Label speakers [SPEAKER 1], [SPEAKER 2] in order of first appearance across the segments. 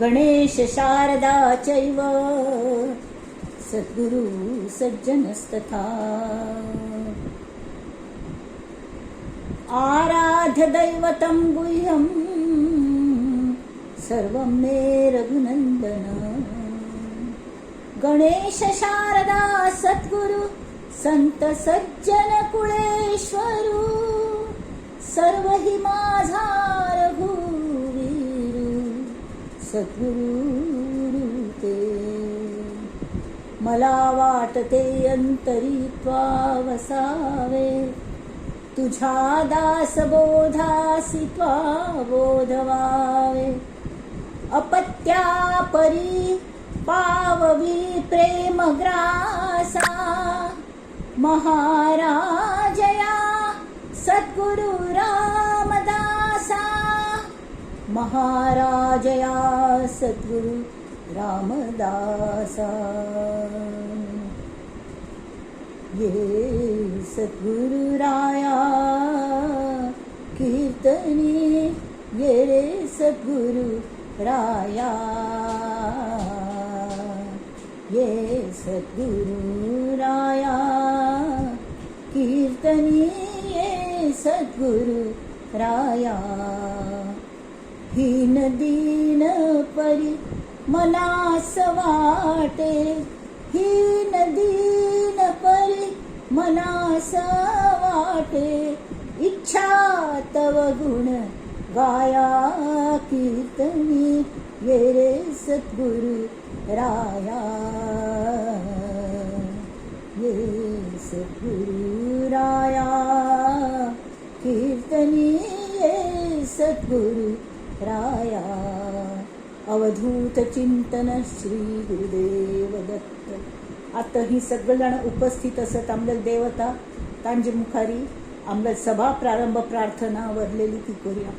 [SPEAKER 1] गणेश शारदा चैव सद्गुरु सज्जनस्तथा। आराध्य दैवतं गुह्यं सर्वं मे रघुनंदन। गणेश शारदा सद्गुरु संत सज्जन कुळेश्वरू, सर्व हि माझा रघुवीरू सद्गुरु ते। मला वाटते अंतरी त्वा वसावे, तुझ्या दासबोधासी त्वा बोधवावे। अपत्या परी पाववी प्रेमग्रासा, महाराजया सद्गुरु रामदासा। महाराजया सद्गुरु रामदासा। ये सद्गुरुराया कीर्तनी, ये रे सद्गुरु राया। ये सद्गुरुराया कीर्तनी, ये सद्गुरु राया। हीन दीन परी मनास वाटे, हीन दीन परी मनास वाटे। इच्छा तव गुण गाया कीर्तनी, ये रे सद्गुरु राया। ये सद्गुरु राया कीर्तनी, ये सद्गुरु राया। अवधूत चिंतन श्री गुरुदेव दत्त। आता ही सगळेजण उपस्थित असत आमले देवता तांजे मुखारी आमले सभा प्रारंभ प्रार्थना वरलेली ती करूया।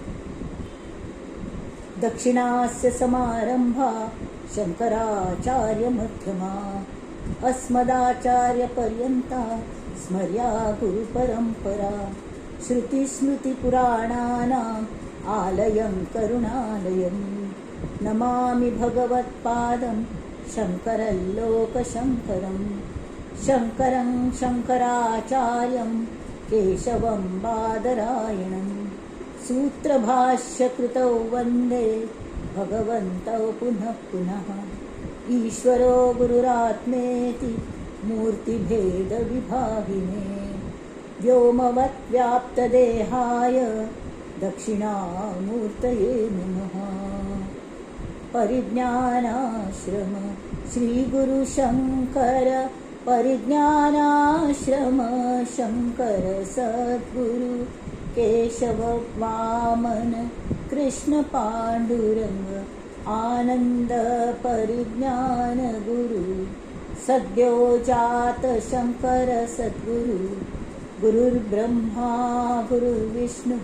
[SPEAKER 1] दक्षिणास्य समारंभा शंकराचार्य मध्यमा, अस्मदाचार्य पर्यंता स्मर्या गुरु परंपरा। श्रुती स्मृती पुराणानां आलयं करुणालयं, नमामि भगवत्पादं शंकरं लोकशंकरं। शंकरं शंकराचार्यं केशवं बादरायणं, सूत्रभाष्यकृतौ वन्दे भगवन्तौ पुनः पुनः। ईश्वरो गुरुरात्मेति मूर्तिभेदविभागिने, व्योमवत् व्याप्तदेहाय दक्षिणामूर्तये नमः। परिज्ञानाश्रम श्री गुरु शंकर, परिज्ञानाश्रम शंकर सद्गुरु केशव वामन कृष्ण पांडुरंग, आनंद परिज्ञान गुरु सद्यो जात शंकर सद्गुरु। गुरुर्ब्रह्मा गुरुर्विष्णु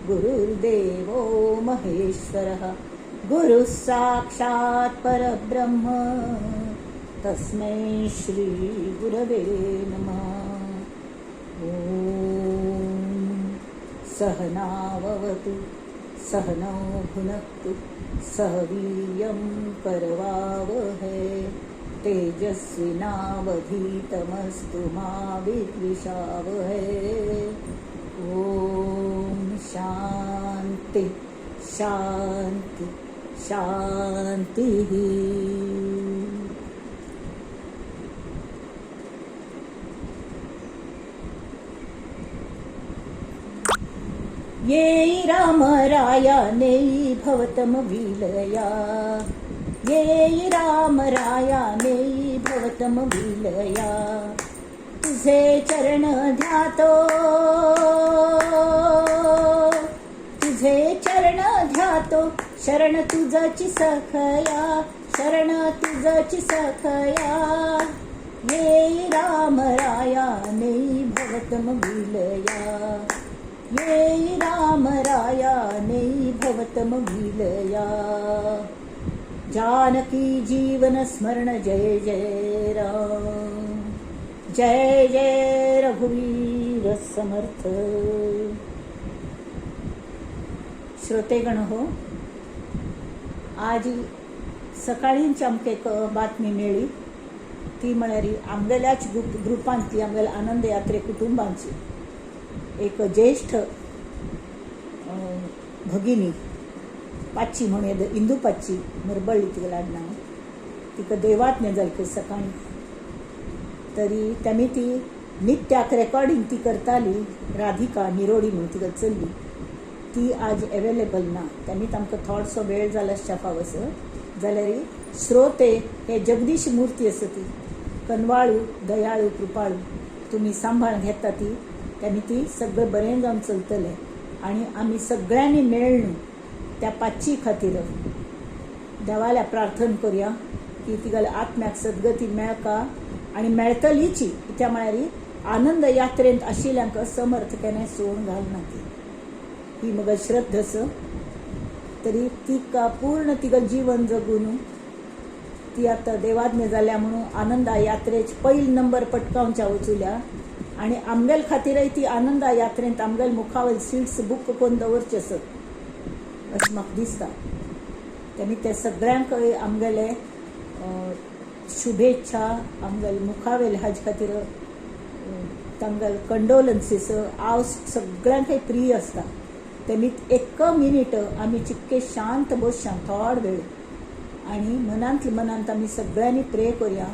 [SPEAKER 1] गुरुर्देवो महेश्वरः, गुरुः साक्षात् परब्रह्म तस्मै श्री गुरवे नमः। ॐ सहनाववतु सहनौ भुनक्तु सह वीर्यं करवावहै, तेजस्विनावधीतमस्तु मा विद्विषावहै। ॐ शांति शांति शांतिः। येई राम राया नेई भवतम विलया, येई राम राया नेई भवतम विलया। तुझे चरण ध्यातो, तुझे चरण ध्यातो, शरण तुझची सखया, शरण तुझची सखया। येई राम राया नेई भवतम विलया, येई राम राया नेई भवतम विलया। जानकी जीवन स्मरण जय जय राम, जय जय रघुवीर समर्थ। श्रोतेगण हो, आज सकाळींच आमकां एक बातमी मेळ्ळी, ती म्हळ्यार आमगेल्याच ग्रुपांतली, आमगेल्या आनंद यात्रे कुटुंबांची एक ज्येष्ठ भगिनी पाच्ची म्हणून येता, इंदू पाच्ची मरबळ्ळी तिका आडनांव, तिका देवात्म्य जालें खंय सकाळी. तरी तेमी ती नित्याक रेकॉर्डिंग ती करताली, राधिका निरोडी म्हणून तिका चल्ली, ती आज एवेलेबल ना. तेमी आमकां थोडसो वेळ जाला आसच्या फावस. जाल्यार श्रोते हे जगदीश मूर्ती आसा ती कनवाळू दयाळू कृपाळू तुमी सांबाळ घेता ती, तेमी ती सगळें बरें जावन चलतलें. आनी आमी सगळ्यांनी मेळ्ळून त्या पाचशी खातीर देवाल्या प्रार्थना करुया की तिगेल्या आत्म्याक सद्गती मेळका आनी मेळटलीची. कित्याक म्हळ्यार आनंद यात्रेंत आशिल्ल्यांक समर्थ केन्नाय सोडून घालना ती, ही मगो श्रद्धा आसा. तरी तिका पूर्ण तिका जीवन जगून ती आतां देवाज्ञ जाल्या म्हणून आनंदा यात्रेच पयलो नंबर पटकावच्या वचुल्या. आनी आमगेल खातीरय ती आनंदा यात्रेंत आमगेल मुखावयल सिट्स बूक करून दवरचे आसत अशें म्हाका दिसता. तेमी ते सगळ्यांकय आमगेले शुभेच्छा, आमगेले मुखावेले हाजे खातीर तांगेले कंडोलन्सीस. हांव सगळ्यांकय प्रिय आसता. तेमी एक मिनीट आमी चिक्के शांत बसया थोडो वेळ आनी मनांतले मनांत आमी सगळ्यांनी प्रे करुया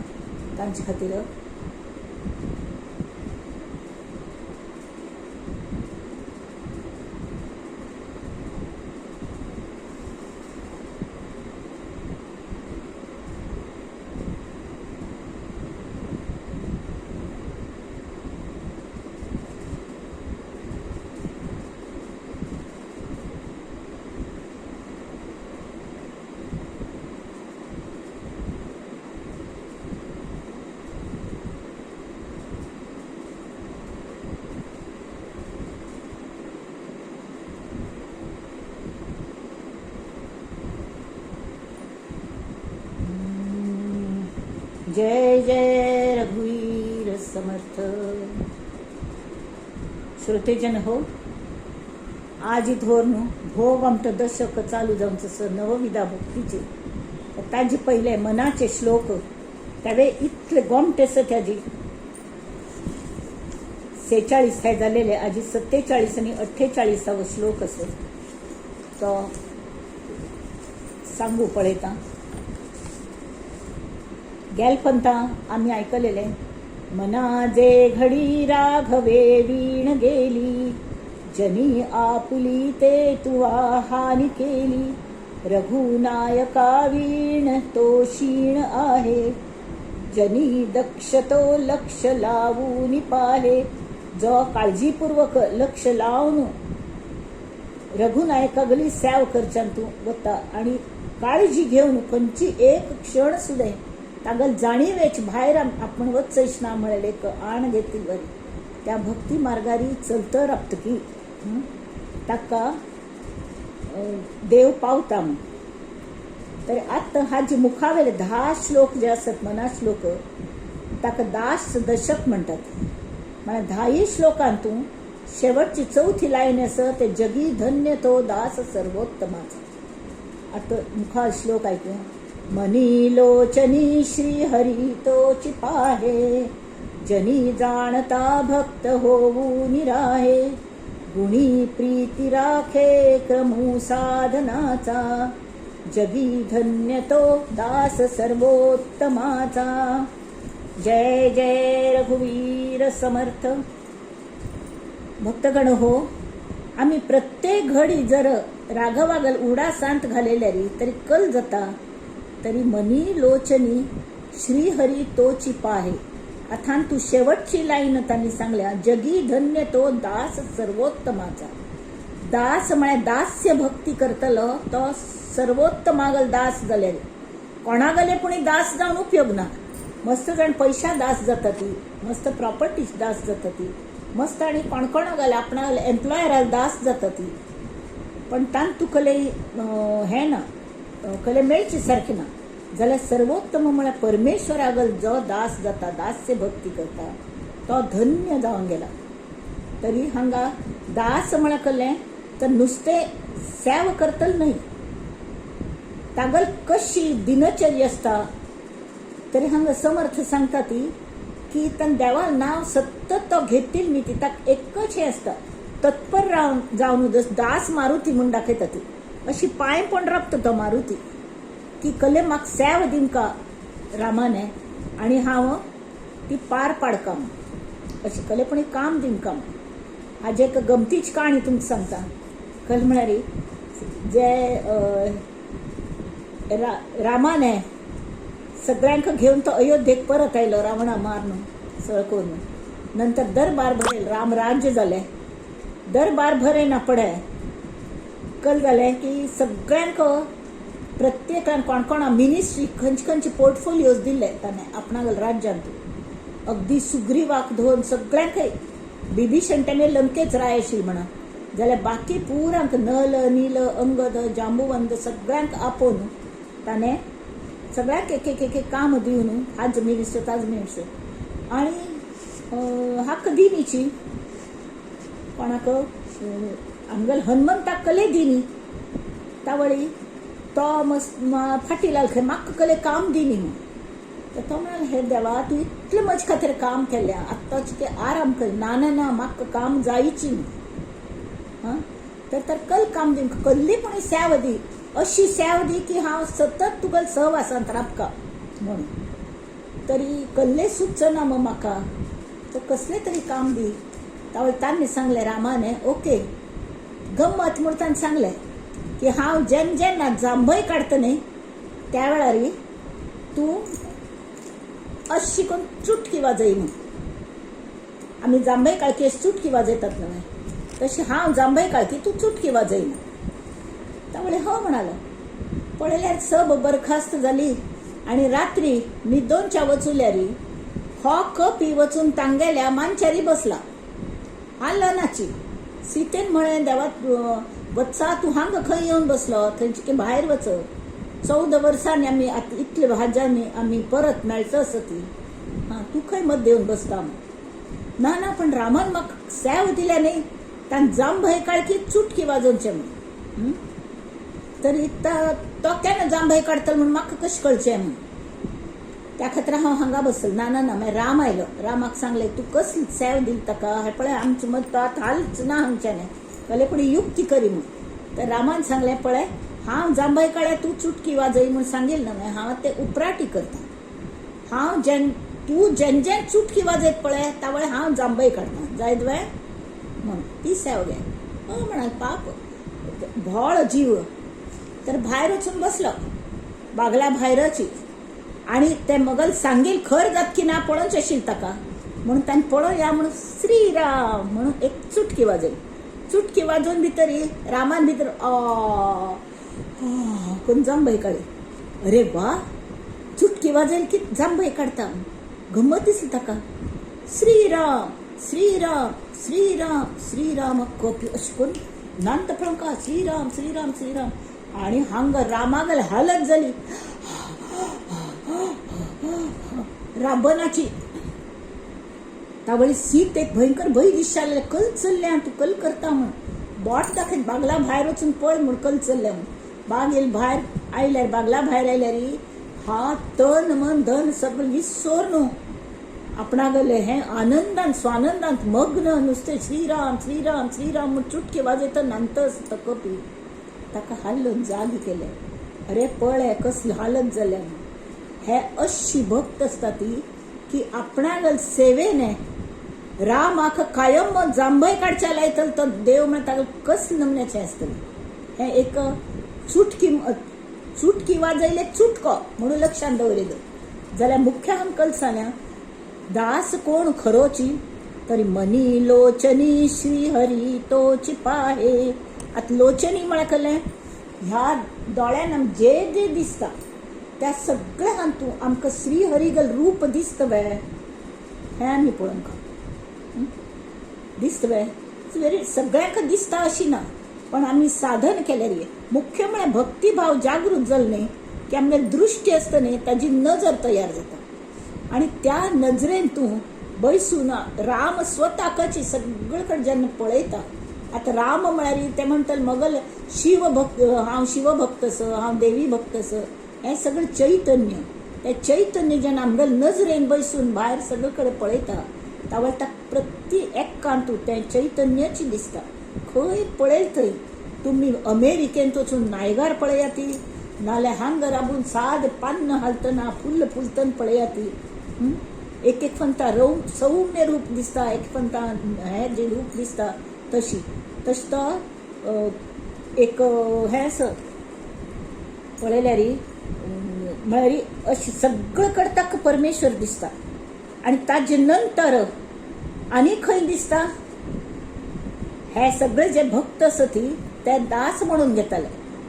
[SPEAKER 1] तांचे खातीर. जय जय रघुवीर समर्थ. श्रोतेजन हो, आज धोरण भोग आमचो दशक चालू जावचो आसा नवविधा भक्तीचे. ताजे पयले मनाचे श्लोक त्यावे इतले गोमटे आसा त्याजी 46 थंय जालेले, आजी 47 आनी 48 श्लोक आसा तो सांगू पळयता. गेल पंथा आमी आयकलेले, मना जे घडी राघवे वीण गेली, जनी आपुली ते तुवा हानी केली, रघुनायका वीण तो क्षीण आहे, जनी दक्ष तो लक्ष लावून पाहे. जो काळजीपूर्वक लक्ष लावन रघुनायकागली सेव करच्यान तूं वता आनी काळजी घेवन खंयची एक क्षण सुद्दां तागल जाणीवेच भायर आपण वचच ना म्हळें एक आण घेतली बरी त्या भक्ती मार्गारी चलत राबतकी ताका देव पावता. म्हूण तर आतां हाजे मुखावेले 10 श्लोक जे आसत मना श्लोक ताका दास दशक म्हणटात. म्हळ्यार 10 श्लोकांतू शेवटची चवथी लायन आसा ते जगी धन्य तो दास सर्वोत्तमाचा. आतां मुखार श्लोक आयकूया. मनी लोचनी श्री हरी तोची पाहे, जनी जाणता भक्त होऊ निराहे, गुणी प्रीती राखे क्रमू साधनाचा, जगी धन्य तो दास सर्वोत्तमाचा. जय जय रघुवीर समर्थ. भक्तगण हो, आम्ही प्रत्येक घडी जर राघवागल उडा सांत घालेल्यारी तरी कल जाता, तरी मनी लोचनी श्रीहरी तोची पाहे. अथान तू शेवटची लाईन त्यांनी सांगल्या, जगी धन्य तो दास सर्वोत्तमाचा. दास म्हळ्यार दास्य भक्ती करतलो तो सर्वोत्तमागल दास जाल्यार कोणागले पुणी दास जावन उपयोग ना. मस्त जाण पैशा दास जाता ती, मस्त प्रॉपर्टी दास जाता ती, मस्त आनी कोणकोणागले आपणागले एम्प्लॉयराक दास जाता ती, पण तांक तुकले हें ना, कले मेळचे सारकें ना. जाल्यार सर्वोत्तम म्हळ्यार परमेश्वरागल जो दास जाता, दास्य भक्ती करता तो धन्य जावन गेला. तरी हांगा दास म्हळ्यार कसलें तर नुस्तें सेव करतले न्हय, तागल कशी दिनचर्या आसता. तरी हांगा समर्थ सांगता ती की तांकां देवा नांव सतत तो घेतील न्ही ती ताका एकच हें आसता, तत्पर रावन जावन दास मारुती म्हूण दाखयता ती. अशी पांय पण राबता तो मारुती की कले म्हाका सेव दिवका रामाने आनी हांव ती पार पाडका म्हूण, अशी कले पण काम दिवका म्हूण. हाजे एक गमतीची काणी तुमकां सांगता. कल म्हळ्यार जे रामाने सगळ्यांक घेवन तो अयोध्येक परत आयलो रावणा मारून सगळं करून. नंतर दरबार भरेल, राम राज्य जालें. दरबार भरे ना पडे कल जालें की सगळ्यांक प्रत्येकान कोण कोणा मिनिस्ट्री खंयचे खंयचे पोर्टफोलियोज दिले ताणें आपणाक राज्यांत. अगदी सुग्रीवाक धरून सगळ्यांकय बिभीषण ताणें लंकेच राय आशिल्ली म्हणा, जाल्यार बाकी पुरांक नल नील अंगद जांबुवंत सगळ्यांक आपोवन ताणें सगळ्यांक एक एक एक काम दिवन हाज मिनिस्टर ताज मिनिस्टर आनी हाका दिनीची कोणाक आमगेल हनुमंताक कले दिनी. तावळी तो मस्त फाटी लागलो खंय म्हाका कले काम दिनी म्हूण. तर तो म्हणालो, हे देवा तूं इतलें म्हजे खातीर काम केलें, आत्ताच ते आराम कर. ना ना ना, म्हाका काम जायची न्ही. हां तर तर कल काम दी, कसली पण सेव दी, अशी सेव दी की हांव सतत तुगेल्या सहवासांत राबका म्हणून. तरी कसलें सुचना मग म्हाका, तर कसलें तरी काम दी. तावळ तांणी सांगलें रामाने, ओके गम्मत म्हूण ताणें सांगलें की हांव जेन्ना जेन्ना जांभय काडटा न्ही त्या वेळार तूं अशी करून चुटकी वाजय म्हूण. आमी जांभय काडकी अशी चुटकी वाजयतात न्हय, तशी हांव जांभय काडकी तूं चुटकी वाजय म्हूण. तावळे हो म्हणालो. पळयल्यार सब बरखास्त जाली आनी रात्री न्हिदोनच्या वचुल्यार हो कपी वचून तांगेल्या मांचारी बसला. हालनाची सीतेन म्हळें, देवा वत्सा तूं हांगा खंय येवन बसलो, थंयचे की भायर वच. 14 वर्सांनी आमी आतां इतले भाज्यांनी आमी परत मेळचो आसा ती, हां तूं खंय मद येवन बसता म्हूण. ना ना, पण रामान म्हाका सेव दिल्या न्ही, ताणें जांभय काडकी चुटकी वाजोवचें म्हूण. तरी तो केन्ना जांभय काडटलो म्हूण म्हाका कशें कळचें म्हूण, त्या खातीर हांव हांगा बसल. ना ना ना, मागीर राम आयलो. रामाक सांगलें, तूं कसली सेव दिली ताका, हें पळय आमचे मद तो आतां हालच ना हांगच्यान, कले पूण युक्ती करी म्हूण. तर रामान सांगलें, पळय हांव जांभय काडल्या तूं चुटकी वाजय म्हूण सांगील न्हय, हांव ते उपराटी करता. हांव जेन तूं जेन जेन चुटकी वाजयत पळय तावळ हांव जांभय काडटा, जायत वे म्हूण ती सेव घे. हय म्हणाल, पाप भोळ जीव. तर भायर वचून बसलो बागला भायरची, आनी ते मगल सांगील खर जात की ना पळोवचें आशिल्लें ताका म्हणून ताणें पळोवया म्हणून श्रीराम म्हणून एक चुटकी वाजयली. चुटकी वाजोवन भितर रामान भितर कोण जांभय काडली. अरे वा, चुटकी वाजयली की जांभय काडटा, गमत दिसली ताका. श्रीराम श्रीराम श्रीराम श्रीराम कपी अशें करून नांत पळोवंक श्रीराम श्रीराम श्रीराम. आनी हांगा रामागल हालत जाली राबनाची. तावळी सीत एक भयंकर भंय दिसताले, कल चल्ल्या तूं कल करता म्हूण. बोट दाखयत बागला भायर वचून पळय म्हूण कल चल्ल्या म्हूण. बाग येयल भायर आयल्यार बागला भायर आयल्यार हा तन मन धन सगळें विसर न्हू आपणागले हें आनंदान स्वानंदांत मग्न नुस्तें श्रीराम श्रीराम श्रीराम म्हूण चुटकी वाजयता नांतस तो कपी. ताका हालोवन जागी केलें, अरे पळय कसली हालत जाल्या म्हूण. हे अशी भक्त आसता ती की आपणागल सेवेने रामाक कायम जांभय काडच्या लायतलो तो देव म्हळ्यार ताका कसले नमन्याचें आसतलें. हें एक चुटकी चुटकी वाजयले चुटको म्हणून लक्षांत दवरिल्लो. जाल्यार मुख्य अंकल सांगल्या, दास कोण खरोची तरी मनी लोचनी श्री हरी तोची पाहे. आतां लोचनी म्हळ्यार कसलें, ह्या दोळ्यान जे जे दिसता त्या सगळ्या हातूंत आमकां श्रीहरिगल रूप दिसता वे, हें आमी पळोवंक दिसता वे. व्हेरी सगळ्यांक दिसता अशी ना, पण आमी साधन केल्यार मुख्य म्हळ्यार भक्तिभाव जागृत जालो न्ही की आमगे दृश्टी आसता न्ही ताजी नजर तयार जाता, आनी त्या नजरेन तूं बैसून राम स्वताकाची सगळे कडेन जेन्ना पळयता आतां राम म्हळ्यार ते म्हणटले मगल शिवभक्त, हांव शिवभक्त स, हांव देवी भक्त स. हें सगळें चैतन्य. तें चैतन्य जेन्ना आमगेले नजरेन बसून भायर सगळे कडेन पळयता तावळ ताका प्रति एकांतू तें चैतन्यच दिसता. खंय पळयल थंय तुमी अमेरिकेंत वचून नायगार पळयात, नाल्यार हांगा राबून साद पान्न हालतना फुल्ल फुलतना पळयात. एक एक फंता रौ सौम्य रूप दिसता, एक फंता हें जें रूप दिसता तशी तशें तो एक हें आसा पळयल्यार म्हळ्यार अशें सगळे कडेन ताका परमेश्वर दिसता. आनी ताजे नंतर आनी खंय दिसता, हे सगळे जे भक्त आसा ती ते दास म्हणून घेताले,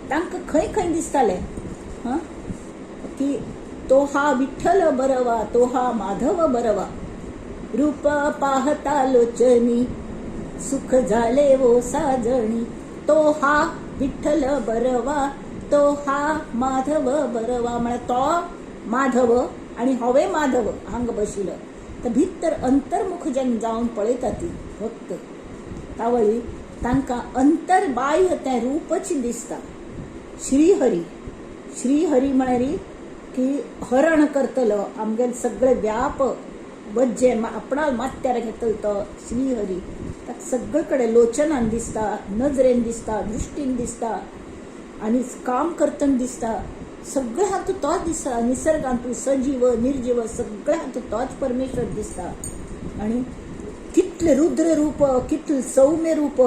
[SPEAKER 1] तांकां खंय खंय दिसताले हां की तो हा विठ्ठल बरवा, तो हा माधव बरवा, रूप पाहता लोचनी सुख झाले वो साजणी, तो हा विठ्ठल बरवा, तो हा माधव बरवा. म्हळ्यार तो माधव आनी होवे माधव हांगा बशिल्लो. तर भितर अंतर्मुख जेन्ना जावन पळयता ती भक्त तावळी तांकां अंतर्बाह्य तें रूपच दिसता. श्रीहरी, श्रीहरी म्हळ्यार की हरण करतलो आमगेले सगळे व्याप वज्जे आपणा माथ्यार घेतलो तो श्रीहरी. ताका सगळे कडेन लोचनान दिसता, नजरेन दिसता, दृश्टीन दिसता आनी काम करतना दिसता. सगळे हातूंत तोच दिसता. निसर्गांतू सजीव निर्जीव सगळे हातूंत तोच परमेश्वर दिसता. आनी कितले रुद्र रूप, कितले सौम्य रूप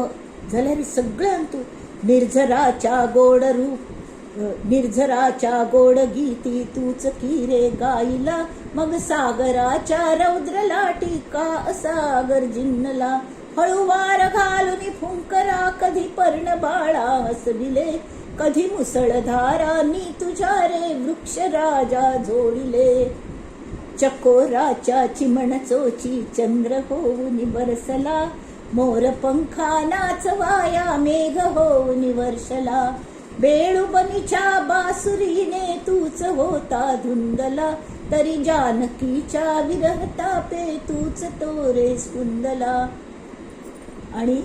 [SPEAKER 1] जाल्यार सगळे हातूंत निर्झराच्या गोड रूप, निर्झराच्या गोड गीती तूच किरे गाईला, मग सागराच्या रौद्र लाटी का असागर जिन्नला, हळूवार घालून फुंकरा कधी पर्ण बाळा हसविले, कधी मुसळधारांनी तुझ्या रे वृक्ष राजा झोडिले, चकोराच्या चिमण चोची चंद्र होऊन बरसला, मोर पंखा नाचवाया मेघ होऊन वर्षला, बेळुबनीच्या बासुरीने तूच होता धुंदला, तरी जानकीच्या विरहतापे तूच तो रे स्पुंदला. आणि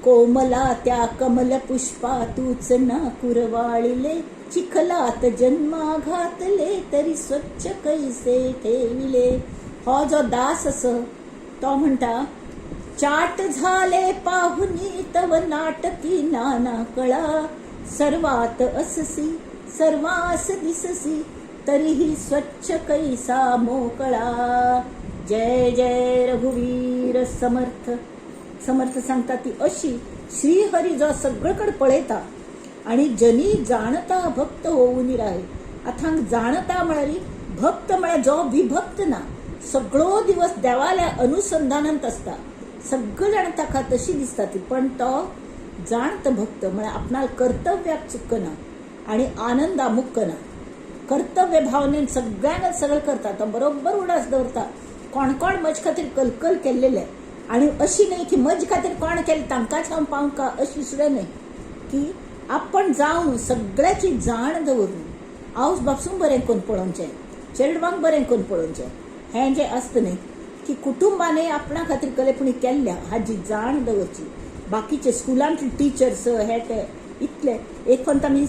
[SPEAKER 1] कोमला त्या कमल पुष्पा तूच ना कुरवाळिले, चिखलात जन्मा घातले तरी स्वच्छ कैसे ठेविले. हो जो दास आसा तो म्हणटा, चाट झाले पाहुनी तव नाटकी नाना कळा, सर्वात अससी सर्वास दिससी तरीही स्वच्छ कैसा मोकळा. जय जय रघुवीर समर्थ. समर्थ सांगता ती अशी श्रीहरी जो सगळीकडे पळयता आणि जनी जाणता भक्त होऊन राहे. आतां हांगा जाणता म्हळ्यार भक्त म्हळ्यार जो विभक्त ना, सगळो दिवस देवाल्या अनुसंधानांत आसता, सगळे जाण ताका तशी दिसता ती, पण तो जाणत भक्त म्हळ्यार आपणाल कर्तव्याक चुकना आणि आनंदा मुक्कना. कर्तव्य भावनेन सगळ्यांक सगळें करता, तो बरोबर उडास दवरता. कोण कोण म्हजे खातीर कलकल केल्लेले आणि अशी न्हय की म्हजे खातीर कोण केलें तांकांच हांव पावंक अशी सुद्दां न्हय, की आपण जावन सगळ्याची जाण दवरून आवस बापसून बरें करून पळोवचें, चेडवांक बरें करून पळोवचें. हें जें आसता न्हय की कुटुंबानय आपणा खातीर कलेपणी केल्ल्या हाजी जाण दवरची. बाकीचे स्कुलांतले टिचर्स हे ते इतले. एक फक्त आमी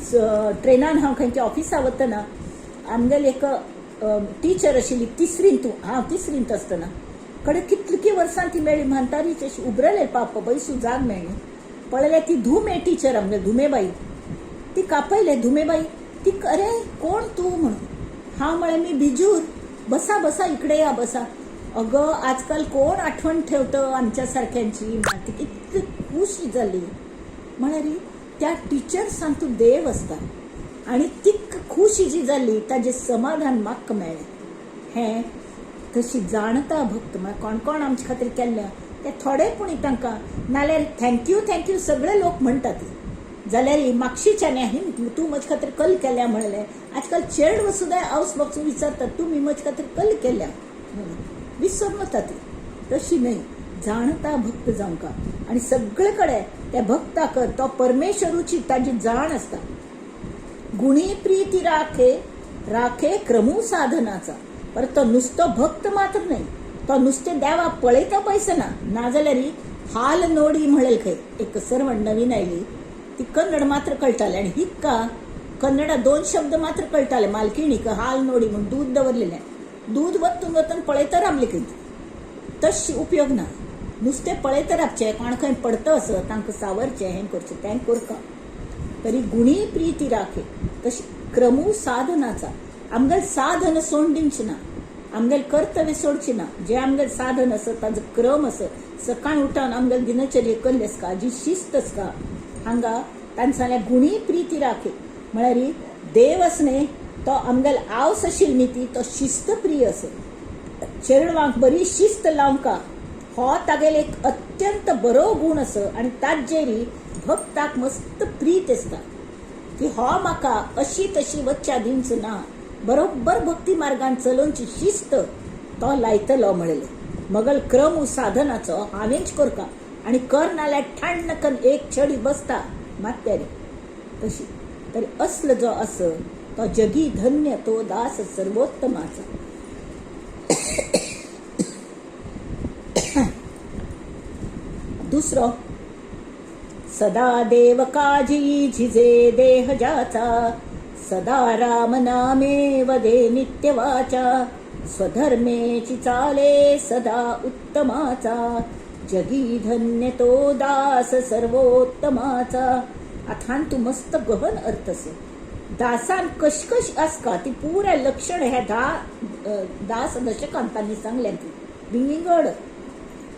[SPEAKER 1] ट्रेनान हांव खंयच्या ऑफिसा वतना आमगेली एक टिचर आशिल्ली तिसरींत, हांव तिसरींत आसतना कडे कितलीं वर्सां ती मेळ्ळी म्हातारीच अशी उबरले पाप बैसू जाग मेळ्ळी. पळयल्यार ती धुमे टिचर आमगे धुमेबाई, ती कापयले धुमेबाई ती, अरे कोण तू म्हणून. हांव म्हळें मी बिजूर. बसा बसा इकडे या बसा. अगं आजकाल कोण आठवण ठेवतं आमच्या सारख्यांची. ती इतली खूश जाली. म्हळ्यार त्या टिचर्सान तूं देव आसता आनी ती खूश जी जाली ताजें समाधान म्हाका मेळ्ळें. हें तशी जाणता भक्त म्हळ्यार कोण कोण आमचे खातीर केल्लें ते थोडे पूण तांकां नाल्यार thank you thank you सगळे लोक म्हणटात. जाल्यार मागशीच्यान ही तूं म्हजे खातीर कल केल्या म्हणलें. आजकाल चेडवां सुद्दां आवस बापसून विचारतात तुमी म्हजे खातीर कल केल्या म्हणून, विसरून वता ती. तशी न्हय, जाणता भक्त जावंका आनी सगळे कडेन त्या भक्ताक तो परमेश्वरूची ताजी जाण आसता. गुणी प्रीती राखे राखे क्रमू साधनाचा. परत तो नुसतो भक्त मात्र न्हय, तो नुस्तें देवाक पळयता पयसना, नाजाल्यार हाल नोडी म्हणेल खंय एक सर्वण नवीन आयली, ती कन्नड मात्र कळटाले आनी हिक्का कन्नडा 2 शब्द मात्र कळटाले. मालकिणीक हाल नोडी म्हूण दूद दवरलेलें, दूद वतून वतून पळयत राबली खंय ती. तशी उपयोग ना, नुस्तें पळयत राबचें, कोण खंय पडत असं तांकां सावरचें, हें करचें तें करका. तरी गुणी प्रिती राखे तशी क्रमू साधनाचा. आमगेल साधन सोड दिवचें ना, आमगेल कर्तव्य सोडचें ना. जे आमगेल साधन आसा ताजो क्रम आसा, सकाळी उठान आमगेल दिनचर्या केल्ली आसता, जी शिस्त आसता, हांगा तांणी सांगलें गुणी प्रिती राखे म्हळ्यार देव आसा न्ही तो आमगेल आवस आशिल्ली न्ही ती, तो शिस्तप्रिय आसा. चेडवांक बरी शिस्त लावंका हो तागेल एक अत्यंत बरो गूण आसा आनी ताजेरी भक्ताक मस्त प्रीत आसता की हो म्हाका अशी तशी वच्च्या दिवचो ना, बरोबर भक्ती मार्गान चलोवची शिस्त तो लायतलो म्हणले. मगल क्रम साधनाचो हांवेंच करका आनी कर नाल्यार ठाण्ण कन एक छडी बसता मात्यारी तशी. तरी असलो जो आस तो जगी धन्य तो दास सर्वोत्तमाचा. दुसरो सदा देव काजी झिजे देह जाचा, सदा राम नामे वदे नित्य वाचा, स्वधर्मेची चाले सदा उत्तमाचा, जगी धन्य तो दास सर्वोत्तमाचा. आतां तूं मस्त गहन अर्थ आसा. दासान कशकश आसका ती पुराय लक्षण ह्या 10 दास दशकान तांणी सांगल्या ती विंगड.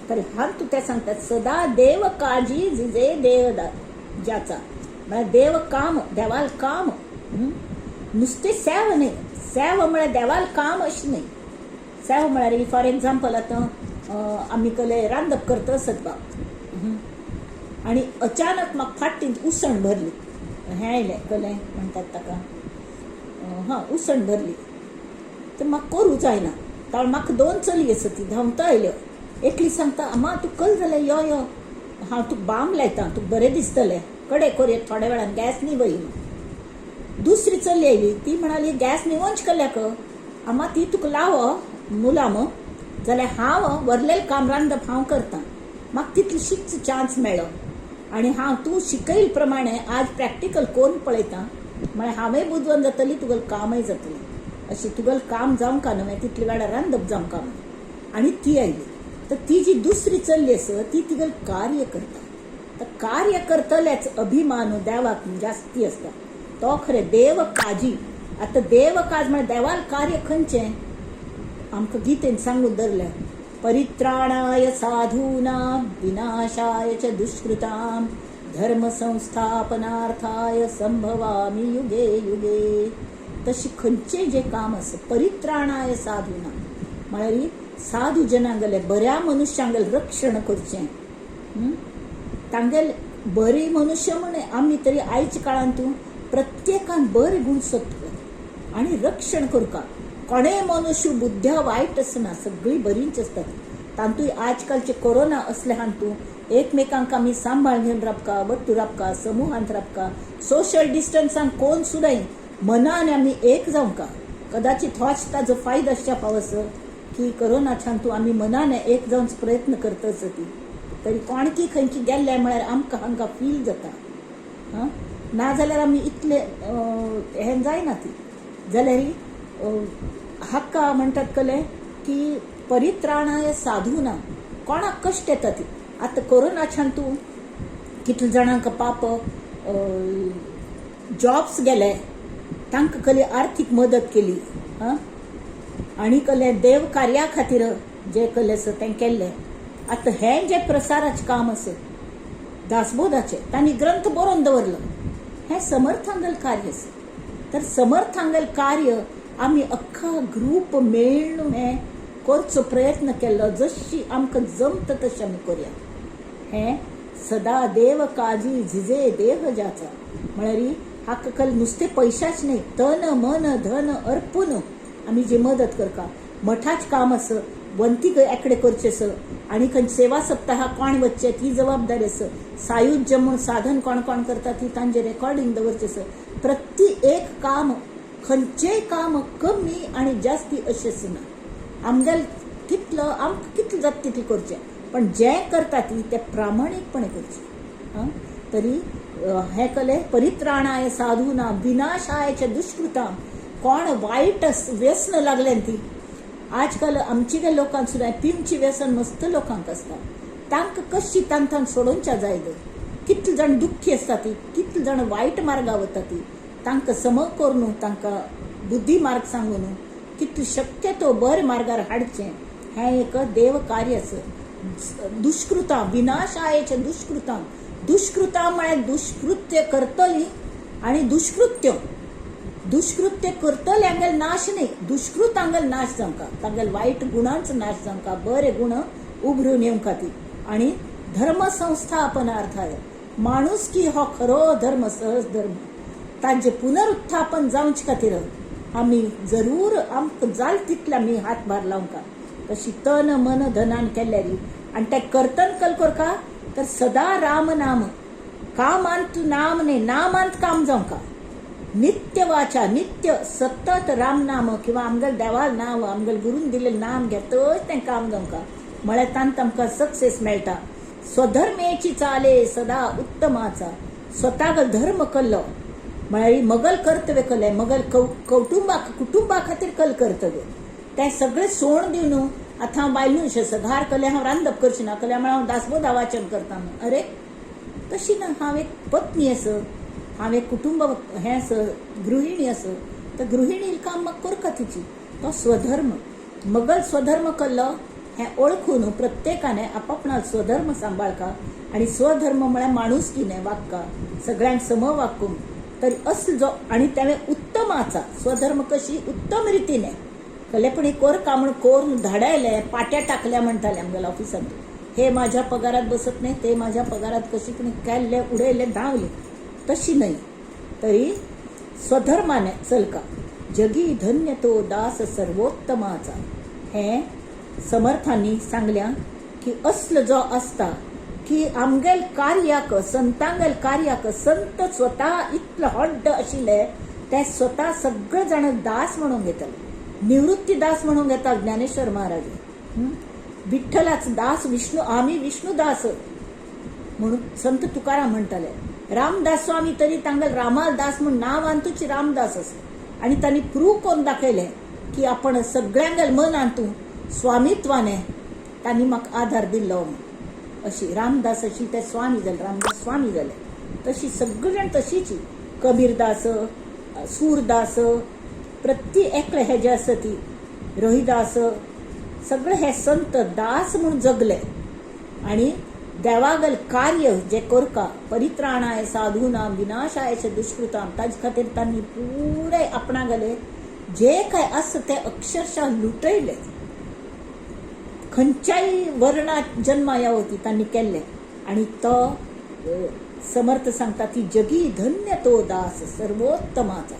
[SPEAKER 1] तर हान तूं ते सांगतात सदा देव काजी झिजे देव ज्याचा, म्हळ्यार देव काम, देवाल काम, नुस्तें सेव न्ही. सेव म्हळ्यार देवाल काम अशें न्ही. सेव म्हळ्यार फॉर एग्जाम्पल आतां आमी कले रांदप करता आसत बा आनी अचानक म्हाका फाटींत उसण भरली, हें आयलें कलें म्हणटात ताका, हां उसण भरली तर म्हाका करूं जायना. कारण म्हाका 2 चली आसा ती धांवता आयल्यो. एकली सांगता अम्मा तूं कल जाल्यार यो यो हांव तुका बाम लायता, तुका बरें दिसतलें, कडे कोरया थोड्या वेळान गॅस न्हिवय. दुसरी चली आयली ती म्हणाली गॅस न्हिवोंच कल्याक अम्मा ती तुका लाव मुलाम जाल्यार हांव वरलेलें काम रांदप हांव करतां, म्हाका तितलीशीच चान्स मेळ्ळो आनी हांव तूं शिकयल प्रमाणे आज प्रॅक्टिकल करून पळयता, म्हळ्यार हांवूय बुदवंत जातली, तुगेलें कामय जातलें. अशें तुगेलें काम जावंक न्हय तितले वेळार रांदप जावंक म्हणून. आनी ती आयली तर ती जी दुसरी चल्ली आसा ती तिगेलें कार्य करता. तर कार्य करतल्याच अभिमान देवाक जास्ती आसता. तो खरें देव काजी. आतां देव काज म्हळ्यार देवाल कार्य खंयचें आमकां गीतेन सांगून दवरलें, परित्राणाय साधूनां विनाशाय च दुष्कृतां धर्म संस्थापनार्थाय संभवामि युगे युगे. तशी खंयचें जें काम आसा परित्राणाय साधूनां म्हळ्यार साधू जनांगेलें बऱ्या मनुष्यांगेलें रक्षण करचें. तांगेले बरे मनुष्य म्हण आमी तरी आयच्या काळांत प्रत्येकान बरे गूण सोदता आनी रक्षण करका. कोणेय मनुष्य बुद्ध्या वायट आसना, सगळीं बरींच आसतात. तातूंय आजकालचे कोरोना असले हातूंत एकमेकांक आमी सांबाळ घेवन राबका, वट्टू राबका, समुहांत राबका, सोशल डिस्टन्सान कोण सुद्दां मनान आमी एक जावंका. कदाचित होच ताजो फायदो आसच्या पावस की कोरोनाच्या हातूंत आमी मनान एक जावन प्रयत्न करतच ती. तरी कोणकी खंयची गेल्ले म्हळ्यार आमकां हांकां फील जाता. हां, नाजाल्यार आमी इतले हें जायना ती. जाल्यार हाका म्हणटात कले की परित्राणाय साधूना, कोणाक कश्ट येता ती. आतां कोरोनाच्यान तूं कितले जाणांक पाप जॉब्स गेले, तांकां कली आर्थीक मदत केली. हां, आनी कले देव कार्या खातीर जे कले आसा तें केल्लें. आतां हें जें प्रसाराचें काम आसा दासबोधाचें, तांणी ग्रंथ बरोवन दवरलो, हें समर्थांगल कार्य आसा. तर समर्थांगल कार्य आमी अख्खा ग्रूप मेळून हें करचो प्रयत्न केल्लो, जशी आमकां जमता तशें आमी करुया. हें सदा देव काजी झिजे देह जाचा म्हळ्यार हाका कल नुस्तें पयशाच न्ही, तन मन धन अर्पून आमी जी मदत करता. मठाचें काम आसा, वंती एकडे करचें आसा आनी खंय सेवा सप्ताहा कोण वचचें ती जबाबदारी आसा, सायुज्य म्हूण साधन कोण कोण करता ती तांचे रेकॉर्डिंग दवरचें आसा. प्रति एक काम खंयचेंय काम कमी आनी जास्ती अशें आसना. आमगेल कितलो आमकां कितलें जाता तितलें करचें. पण जें करता ती तें प्रामाणीकपणे करचें. आं, तरी हें कले परित्राणाय साधूना विनाशायचे दुष्कृतां. कोण वायट व्यसन लागलें ती आजकाल आमची काय लोकांक सुद्दां पिवची व्यसन मस्त लोकांक आसता, तांकां कशी तांकां सोडोवच्या जाय. कितले जाण दुख्खी आसता ती, कितले जाण वायट मार्गा वता ती, तांकां सम करून तांकां बुद्धी मार्ग सांगून कितले शक्य तो बरे मार्गार हाडचें हें एक देव कार्य आसा. दुष्कृतां विनाशायेचे दुष्कृतां, दुष्कृतां म्हळ्यार दुष्कृत्य करतली आनी दुष्कृत्य, दुष्कृत्य करतले हांगेल नाश न्ही, दुष्कृत हांगेल नाश जावंका, तांगेल वायट गुणांचो नाश जावंका, बरे गुण उभरून येवंक खातीर. आनी धर्म संस्थापनार्थाय, माणुसकी हो खरो धर्म, सहज धर्म, तांचे पुनरुत्थापन जावचे खातीर आमी जरूर आमकां जाल तितले आमी हातभार लावंका. तशी तन मन धनान केल्यार आनी तें करतन कल करका तर सदा राम नाम, कामांत नाम न्ही, नामांत काम जावंका. नित्य वाचा, नित्य सतत राम नाम किंवा आमगेल देवाल नांव, आमगेल गुरून दिल्लें नाम घेतच तें काम जावंका, म्हळ्यार तांत आमकां सक्सेस मेळटा. स्वधर्मेची चाले सदा उत्तमाचा, स्वताक धर्म कल्लो म्हळ्यार मगल कर्तव्य कल्लें, मगल कुटुंबा खातीर कल कर्तव्य तें सगळें सोड दिवन आतां हांव बायलूच आसा, घार कलें हांव रांदप करचें ना, कलें म्हळ्यार हांव दासबोधा वाचन करता म्हूण. अरे तशी ना, हांव एक पत्नी आसा, हांव एक कुटुंब हें आसा, गृहिणी आसा, तर गृहिणी काम म्हाका करका तिची, तो स्वधर्म. मगल स्वधर्म कल्लो हें ओळखून प्रत्येकाने आपापणा स्वधर्म सांबाळका. आनी स्वधर्म म्हळ्यार माणुसकीने वागका, सगळ्यांक सम वागूंक. तर असलो जो आनी तेणें उत्तमाचा स्वधर्म कशी उत्तम रितीने कले, पण कोरका म्हूण कोरून धाडायले पाट्या टाकल्या म्हणटाले आमगेल्या ऑफिसांत, हे माझ्या पगारात बसत नाही, ते माझ्या पगारात कशी पण केल्ले उडयले धांवले, तशी न्हय. तरी स्वधर्माने चलका, जगी धन्य तो दास सर्वोत्तमाचा. हें समर्थांनी सांगल्या की असलो जो आसता की आमगेल कार्याक, संतांगेल कार्याक संत स्वता इतलो हड्ड आशिल्ले ते स्वता सगळे जाण दास म्हणून घेतले, निवृत्ती दास म्हणून घेतात ज्ञानेश्वर महाराज, विठ्ठलाच दास, विष्णू, आम्ही विष्णुदास म्हणून संत तुकाराम म्हणटाले. रामदास स्वामी तरी तांगेल रामाल दास म्हूण नांव आंतूची रामदास आसा, आनी तांणी प्रूव करून दाखयलें की आपण सगळ्यांगेल मन आणतू स्वामित्वाने तांणी म्हाका आधार दिल्लो म्हूण. अशी रामदास अशी ते स्वामी जाले, रामदास स्वामी जाले. तशी सगळी जाण तशीच, कबीरदास, सूरदास, प्रत्येक एकले हे जे आसा ती रोहिदास, सगळे हे संत दास म्हूण जगले आनी देवागल कार्य जे करका, परित्राणाय साधूनाम विनाशाय दुष्कृताम, ताजे खातीर तांणी पुराय आपणागले जे काय आसा ते अक्षरशः लुटयले. खंयच्याय वर्णात जन्मा या होती तांणी केल्ले. आनी तो समर्थ सांगता ती जगी धन्य तो दास सर्वोत्तमाचा,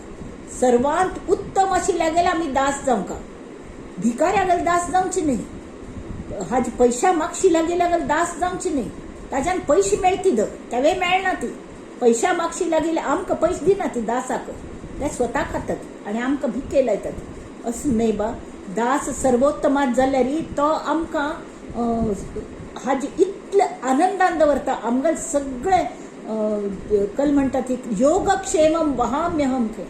[SPEAKER 1] सर्वांत उत्तम आशिल्ल्या गेल्यार आमी दास जावंका, भिकाऱ्या दास जावचे न्ही, हाजे पयशा मागशी लागिल्ल्या दास जावचे न्ही, ताज्यान पयशे मेळती the तेवे मेळना ती, पयशा मागशी लागिल्ले आमकां पयशे दिना ती दासाक, ते स्वता खातात आनी आमकां भिके लायतात. असो न्हय बा, दास सर्वोत्तमात जाल्यार तो आमकां हाजे इतले आनंदान दवरता. आमगेले सगळे कल म्हणटा ती योगक्षेमम वहाम्यहम खे,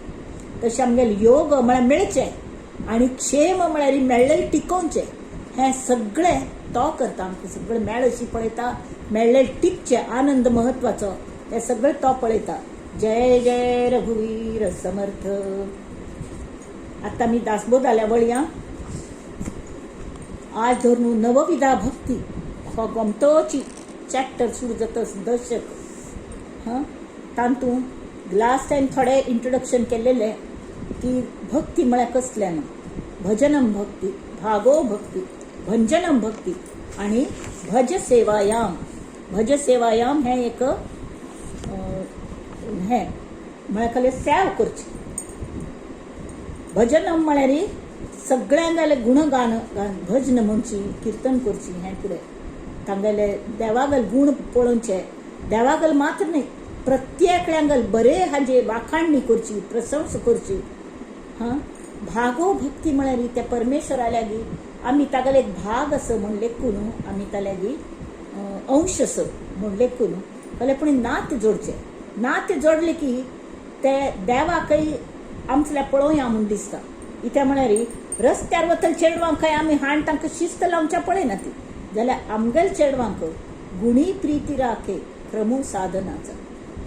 [SPEAKER 1] तशें आमगेले योग म्हळ्यार मेळचें आनी क्षेम म्हळ्यार मेळ्ळें टिकोवचें, हें सगळें तो करता. आमकां सगळें मेळशी पळयता, मेळ्ळें टिकचें, आनंद महत्वाचो, हें सगळें तो पळयता. जय जय रघुवीर समर्थ. आतां आमी दासबोधाल्या वळया. आज धरून नवविधा भक्ती हो गोमतोची चॅप्टर सुरू जाता दशक. हां, तातूंत लास्ट टायम थोडें इंट्रोडक्शन केलेलें की भक्ती म्हळ्यार कसलें न्हू, भजनम भक्ती, भागो भक्ती, भंजनम भक्ती आनी भज सेवायाम. भज सेवायाम हें एक हें म्हळ्यार कसलें सेव करची. भजनम म्हळ्यार सगळ्यांगेले गुणगान, भजन म्हणची, किर्तन करची, हें फुडें तांगेले देवागल गुण पळोवचे, देवागल मात्र न्ही प्रत्येकल्यांगल बरे हाजे वाखाणणी करची, प्रशंसा करची. हां, भागो भक्ती म्हळ्यार त्या परमेश्वरा लागीं आमी तागेलो एक भाग असो म्हूण लेखून आमी ताल्यागी अंश असो म्हूण लेखून जाल्यार पूण नातें जोडचें. नातें जोडलें की ते देवाकय आमचल्या पळोवया म्हूण दिसता. कित्याक म्हळ्यार रस्त्यार वतले चेडवांक खंय आमी हाण तांकां शिस्त लावच्या पळयना ती, जाल्यार आमगेले चेडवांक गुणी प्रिती राखे क्रमू साधनाचा.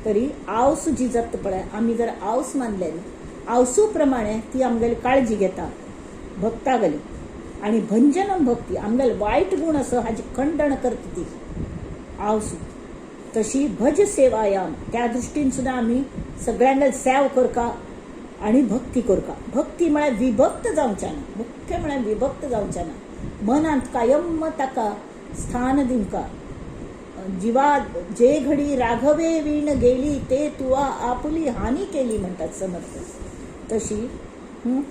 [SPEAKER 1] तरी आवस जी जाता पळय, आमी जर आवस मानले न्ही, आवसू प्रमाणे ती आमगेली काळजी घेता भक्तागली. आनी भंजनम भक्ती आमगेले वायट गूण असो हाजी खंडण करता ती आवसू. तशी भज सेवायाम त्या दृश्टीन सुद्दां आमी सगळ्यांगेल सेव करका आनी भक्ती करका. भक्ती म्हळ्यार विभक्त जावच्या ना, मुख्य म्हळ्यार विभक्त जावच्या ना, मनांत कायम ताका स्थान दिवका. जिवा जे घडी राघवे वीण गेली ते तुवा आपुली हानी केली म्हणटात समर्थ. तशी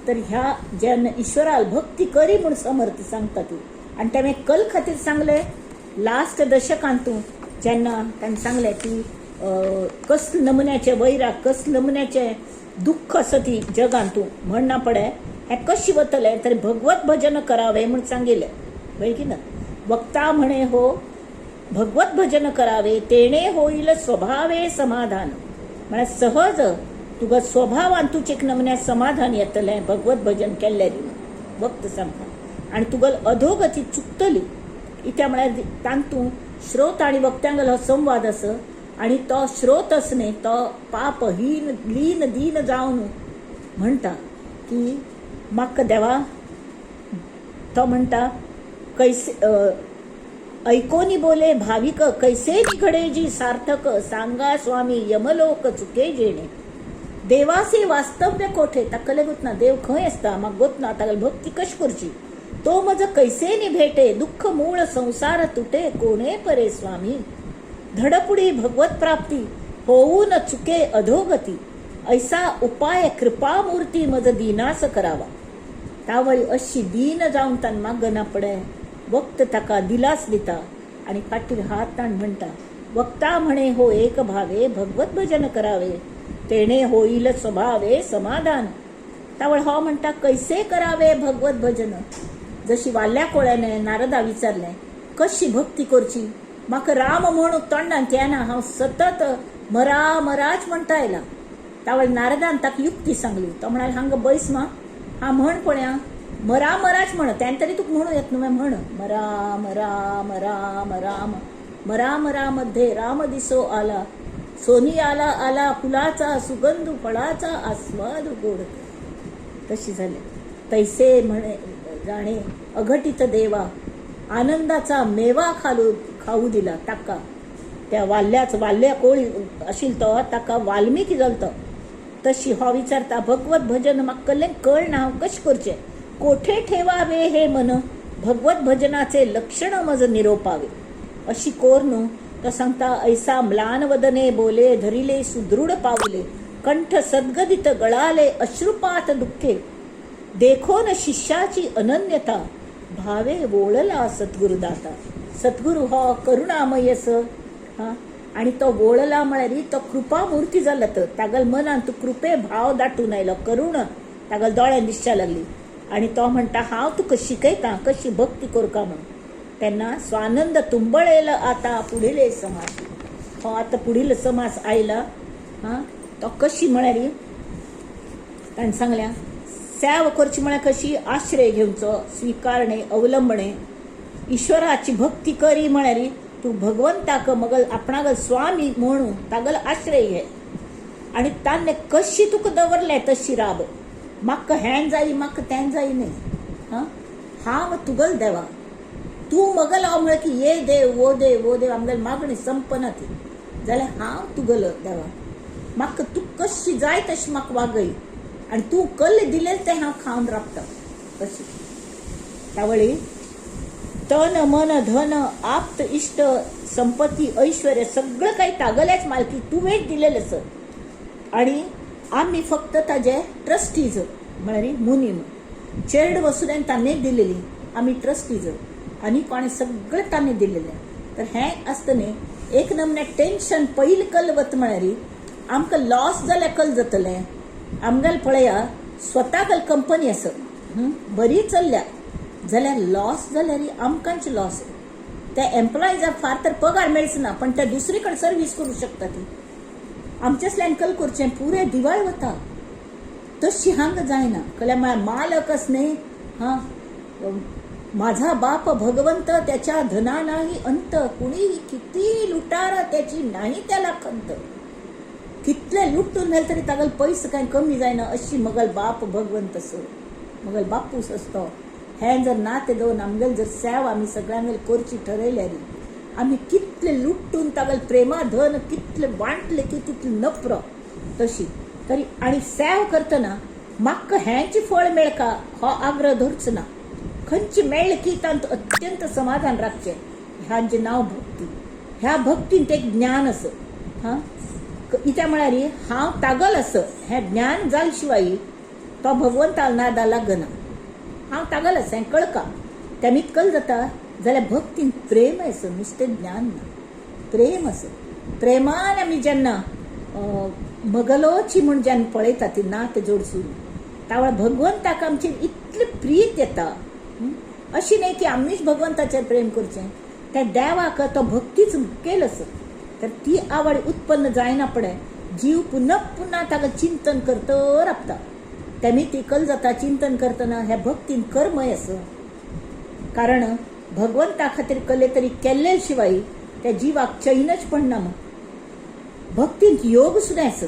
[SPEAKER 1] तर ह्या जेन्ना ईश्वराल भक्ती करी म्हूण समर्थ सांगता ती. आनी तेणें कल खातीर सांगलें लास्ट दशकांतू जेन्ना ताणें सांगलें की कसले नमुन्याचे वैराग, कसले नमुन्याचे दुख्ख आसा ती जगांतू म्हणना पडे हें कशें वतलें तर भगवत भजन करावे म्हूण सांगिल्लें पळय की ना. वक्ता म्हणे हो भगवत भजन करावे तेणे होईल स्वभावे समाधान. म्हळ्यार सहज तुका स्वभावान तुजे एक नमुन्या समाधान येतलें भगवत भजन केल्लें वक्त सांगता. आनी तुगल अधोगती चुकतली. कित्याक म्हळ्यार तांतूं श्रोत आनी वक्त्यांगेलो हो संवाद आसा आनी तो श्रोत आसा न्ही तो पाप हीन लीन दीन जावन म्हणटा की म्हाका देवा, तो म्हणटा कैसे ऐकोनी बोले भाविक कैसे निघडे जी सार्थक सांगा स्वामी यमलोक चुके जेणे. देवासे वास्तव्य कोठे, ताका लेगूत ना देव खंय आसता म्हाका गोत ना, ताका भक्ती कशी करची, तो मज कैसे नि भेटे दुःख मूळ संसार तुटे कोणे परे स्वामी. धडपुडी भगवत प्राप्ती होऊन चुके अधोगती ऐसा उपाय कृपामूर्ती मज दीनास करावा. तावळी अशी दीन जावन तान मागना पडे वक्त ताका दिलास दिता आनी फाटीर हात ताण म्हणटा वक्ता म्हणे हो एक भावे भगवत भजन करावे तेणे होईल स्वभावे समाधान. तावळ हो म्हणटा कैसे करावे भगवत भजन. जशी वाल्या कोळ्याने नारदा विचारलें कशी भक्ती करची, म्हाका राम म्हणून तोंडांत येना, हांव सतत मरा मराच म्हणटा आयला. तावळ नारदान ताका युक्ती सांगली. तो म्हणाल हांगा बैस मा हा म्हण पळया मरा मराच म्हण, त्यान तरी तुका म्हणू येत न्हू, म्हण मराम राम राम राम मरा मरा मध्ये राम दिसो आला सोनी आला आला फुलाचा सुगंध फळाचा आस्वाद गोड. तशी झाले तैसे म्हणे जाणे अघटित देवा आनंदाचा मेवा खाऊ दिला ताका. त्या वाल्याच वाल्या कोळी अशील तो ताका वाल्मिकी जालतो. तशी हो विचारता भगवत भजन म्हाका कल्लें कळना हांव कशें करचें, कोठे ठेवावे हे मन भगवत भजनाचे लक्षण मज निरोपावे. अशी कोर न्हू तो सांगता ऐसा म्लान वदने बोले धरिले सुदृढ पावले कंठ सद्गदित गळाले अश्रुपात दुःखे देखो न शिष्याची अनन्यता भावे वोळला सद्गुरुदाता. सद्गुरु हो करुणामय स हा आनी तो वोळला म्हळ्यार तो कृपामूर्ती जाला. तर तागल मनान तूं कृपे भाव दाटून आयलो, करुण तागल दोळ्यान दिसच्या लागली आनी तो म्हणटा हांव तुका शिकयता कशी भक्ती करका म्हणून. तेन्ना स्वानंद तुंबळेल आता पुढीले समास. हो आतां पुढील समास आयला हा तो कशी म्हळ्यार ताणें सांगल्या सेव करची म्हळ्यार कशी आश्रय घेवचो, स्विकारणे, अवलंबणे. ईश्वराची भक्ती करी म्हळ्यार तूं भगवंताक मगल आपणागल स्वामी म्हणून तागल आश्रय घे आनी ताणें कशी तुका दवरलें तशी राब. म्हाका हें जाय म्हाका तें जाय न्ही, हां हांव तुगल देवा तूं मगल हांव म्हळ्यार की ये देव वो देव वो देव आमगेली मागणी संपना ती, जाल्यार हांव तुगल देवा म्हाका तूं कशी जाय तशी म्हाका वागय आनी तूं कल्ले दिलें तें हांव खावन राबता. अशी तावळी तन मन धन आप्त इश्ट संपत्ती ऐश्वर्य सगळं काही तागल्याच मालकी तुवेंच दिलेलें सर आनी आमी फक्त ताजे ट्रस्टीज म्हळ्यार मुनीम चेरड वसुल्यान ताणें दिलेली, आमी ट्रस्टीज आनी कोणें सगळें ताणें दिलेलें. तर हें आसता न्ही एक नमने टेन्शन पयलीं कल वता म्हळ्यार आमकां लॉस जाल्यार कल जातलें. आमगेले पळया स्वताक कंपनी आसा बरी चल्ल्या जाल्यार लॉस जाल्यार आमकांच लॉस. त्या एम्प्लॉयजाक फार तर पगार मेळच ना, पण त्या दुसरी कडेन सर्वीस करूं शकता ती. आमच्यासल्यान कल करचें पुरें दिवाळ वता. तशी हांगा जायना. कल्या म्हळ्यार मालकच न्ही. हां, माझा बाप भगवंत, त्याच्या धना नाही अंत, कुणीही किती लुटारा त्याची नाही त्याला खंत. कितले लुटून व्हेल तरी तागल पैसे काय कमी जायना, अशी मगल बाप भगवंत सो मगल बापूस असतो. हें जर नातें दवरून आमगेल जर सेव आमी सगळ्यांगेल करची ठरयल्यार आमी कितले लुटून तागल प्रेमा धन कितले वांटले की तितले नप्र तशी तरी. आनी सेव करतना म्हाका हेंच फळ मेळका हो आग्रह धरचो ना. खंयची मेळ्ळें की तांत अत्यंत समाधान राखचें. ह्याचें नांव भक्ती. ह्या भक्तीन एक ज्ञान आसा. हां, कित्या म्हळ्यार हांव तागल आसा हें ज्ञान जाल शिवाय तो भगवंता नादा लागना. हांव तागल आसा हें कळका तेमीत कल जाता जाल्यार भक्तीन प्रेम आसा, नुस्तें ज्ञान ना, प्रेम आसा. प्रेमान आमी जेन्ना मगलोची म्हूण जेन्ना पळयता ती नात जोडसून तावळ भगवंताक आमचेर इतली प्रीत येता. अशी न्हय की आमीच भगवंताचेर प्रेम करचें, त्या देवाक तो भक्तीच मुखेल आसा. तर ती आवड उत्पन्न जायना पडे जीव पुन्हा पुन्हा ताका चिंतन करत राबता. तेमी ती कल जाता चिंतन करतना ह्या भक्तीन कर्मय आसा. कारण भगवंता खातीर कले तरी केल्ले शिवाय त्या जिवाक चैनच पडना. मग भक्तींत योग सुद्दां आसा.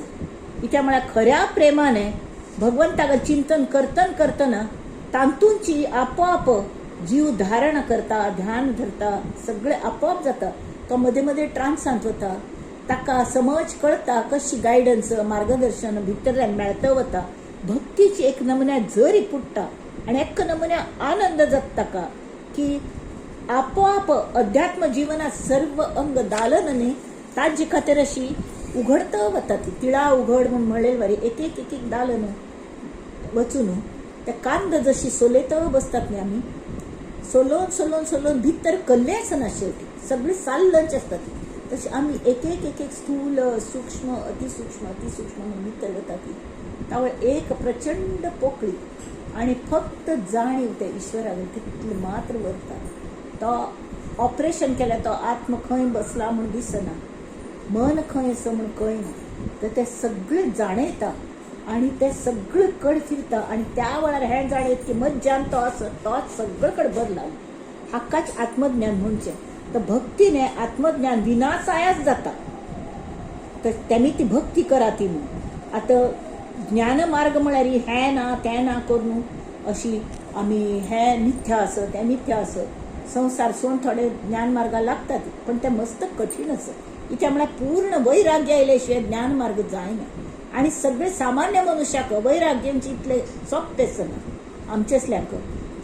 [SPEAKER 1] कित्याक म्हळ्यार खऱ्या प्रेमाने भगवंताक चिंतन करतन करतना तातूंची आपोआप जीव धारण करता, ध्यान धरता, सगळें आपोआप जाता. तो मदें मदें ट्रान्सांत वता, ताका समज कळता कशी गायडन्स मार्गदर्शन भितरल्यान मेळत वता. भक्तीची एक नमुन्या जरी पुट्टा आनी एक नमुन्या आनंद जाता ताका की आपोआप अध्यात्म जिवनात सर्व अंग दालन न्ही ताजे खातीर अशी उघडत वता ती तिळा उघड म्हूण म्हणलेले वरी एक एक एक एक दालन वचून त्या कांद जशी सोलयत बसतात न्ही आमी, सोलोवन सोलोवन सोलोवन भितर कल्ले आसना, शेवटी सगळी साल्लंच आसता ती. तशी आमी एक एक एक एक स्थूल सूक्ष्म अतिसूक्ष्म अतिसूक्ष्म म्हणून भितर वता ती. तावळ एक प्रचंड पोकळी आणि फक्त जाणीव त्या ईश्वराक तितलें मात्र वरता. तो ऑपरेशन केल्यार तो आत्म खंय बसला म्हूण दिसना, मन खंय आसा म्हूण कळना, तर ते सगळें जाणयता आनी ते सगळे कड फिरता. आनी त्या वेळार हें जाणयत की मज्जान तो आसा तोच सगळे कड भरला. हाकाच आत्मज्ञान म्हणचें. तर भक्तीने आत्मज्ञान विनासायास जाता. तर तेमी ती भक्ती करा ती म्हूण. आतां ज्ञानमार्ग म्हळ्यार हें ना तें ना करून अशी आमी हें मिथ्या आसा तें मिथ्या आसा संवसार सोडून थोडे ज्ञानमार्गा लागतात, पण तें मस्त कठीण आसा. कित्याक म्हळ्यार पूर्ण वैराग्य आयले शिवाय ज्ञानमार्ग जायना. आनी सगळे सामान्य मनुष्याक वैराग्यांची इतले सोंपें आसना. आमचेसल्यांक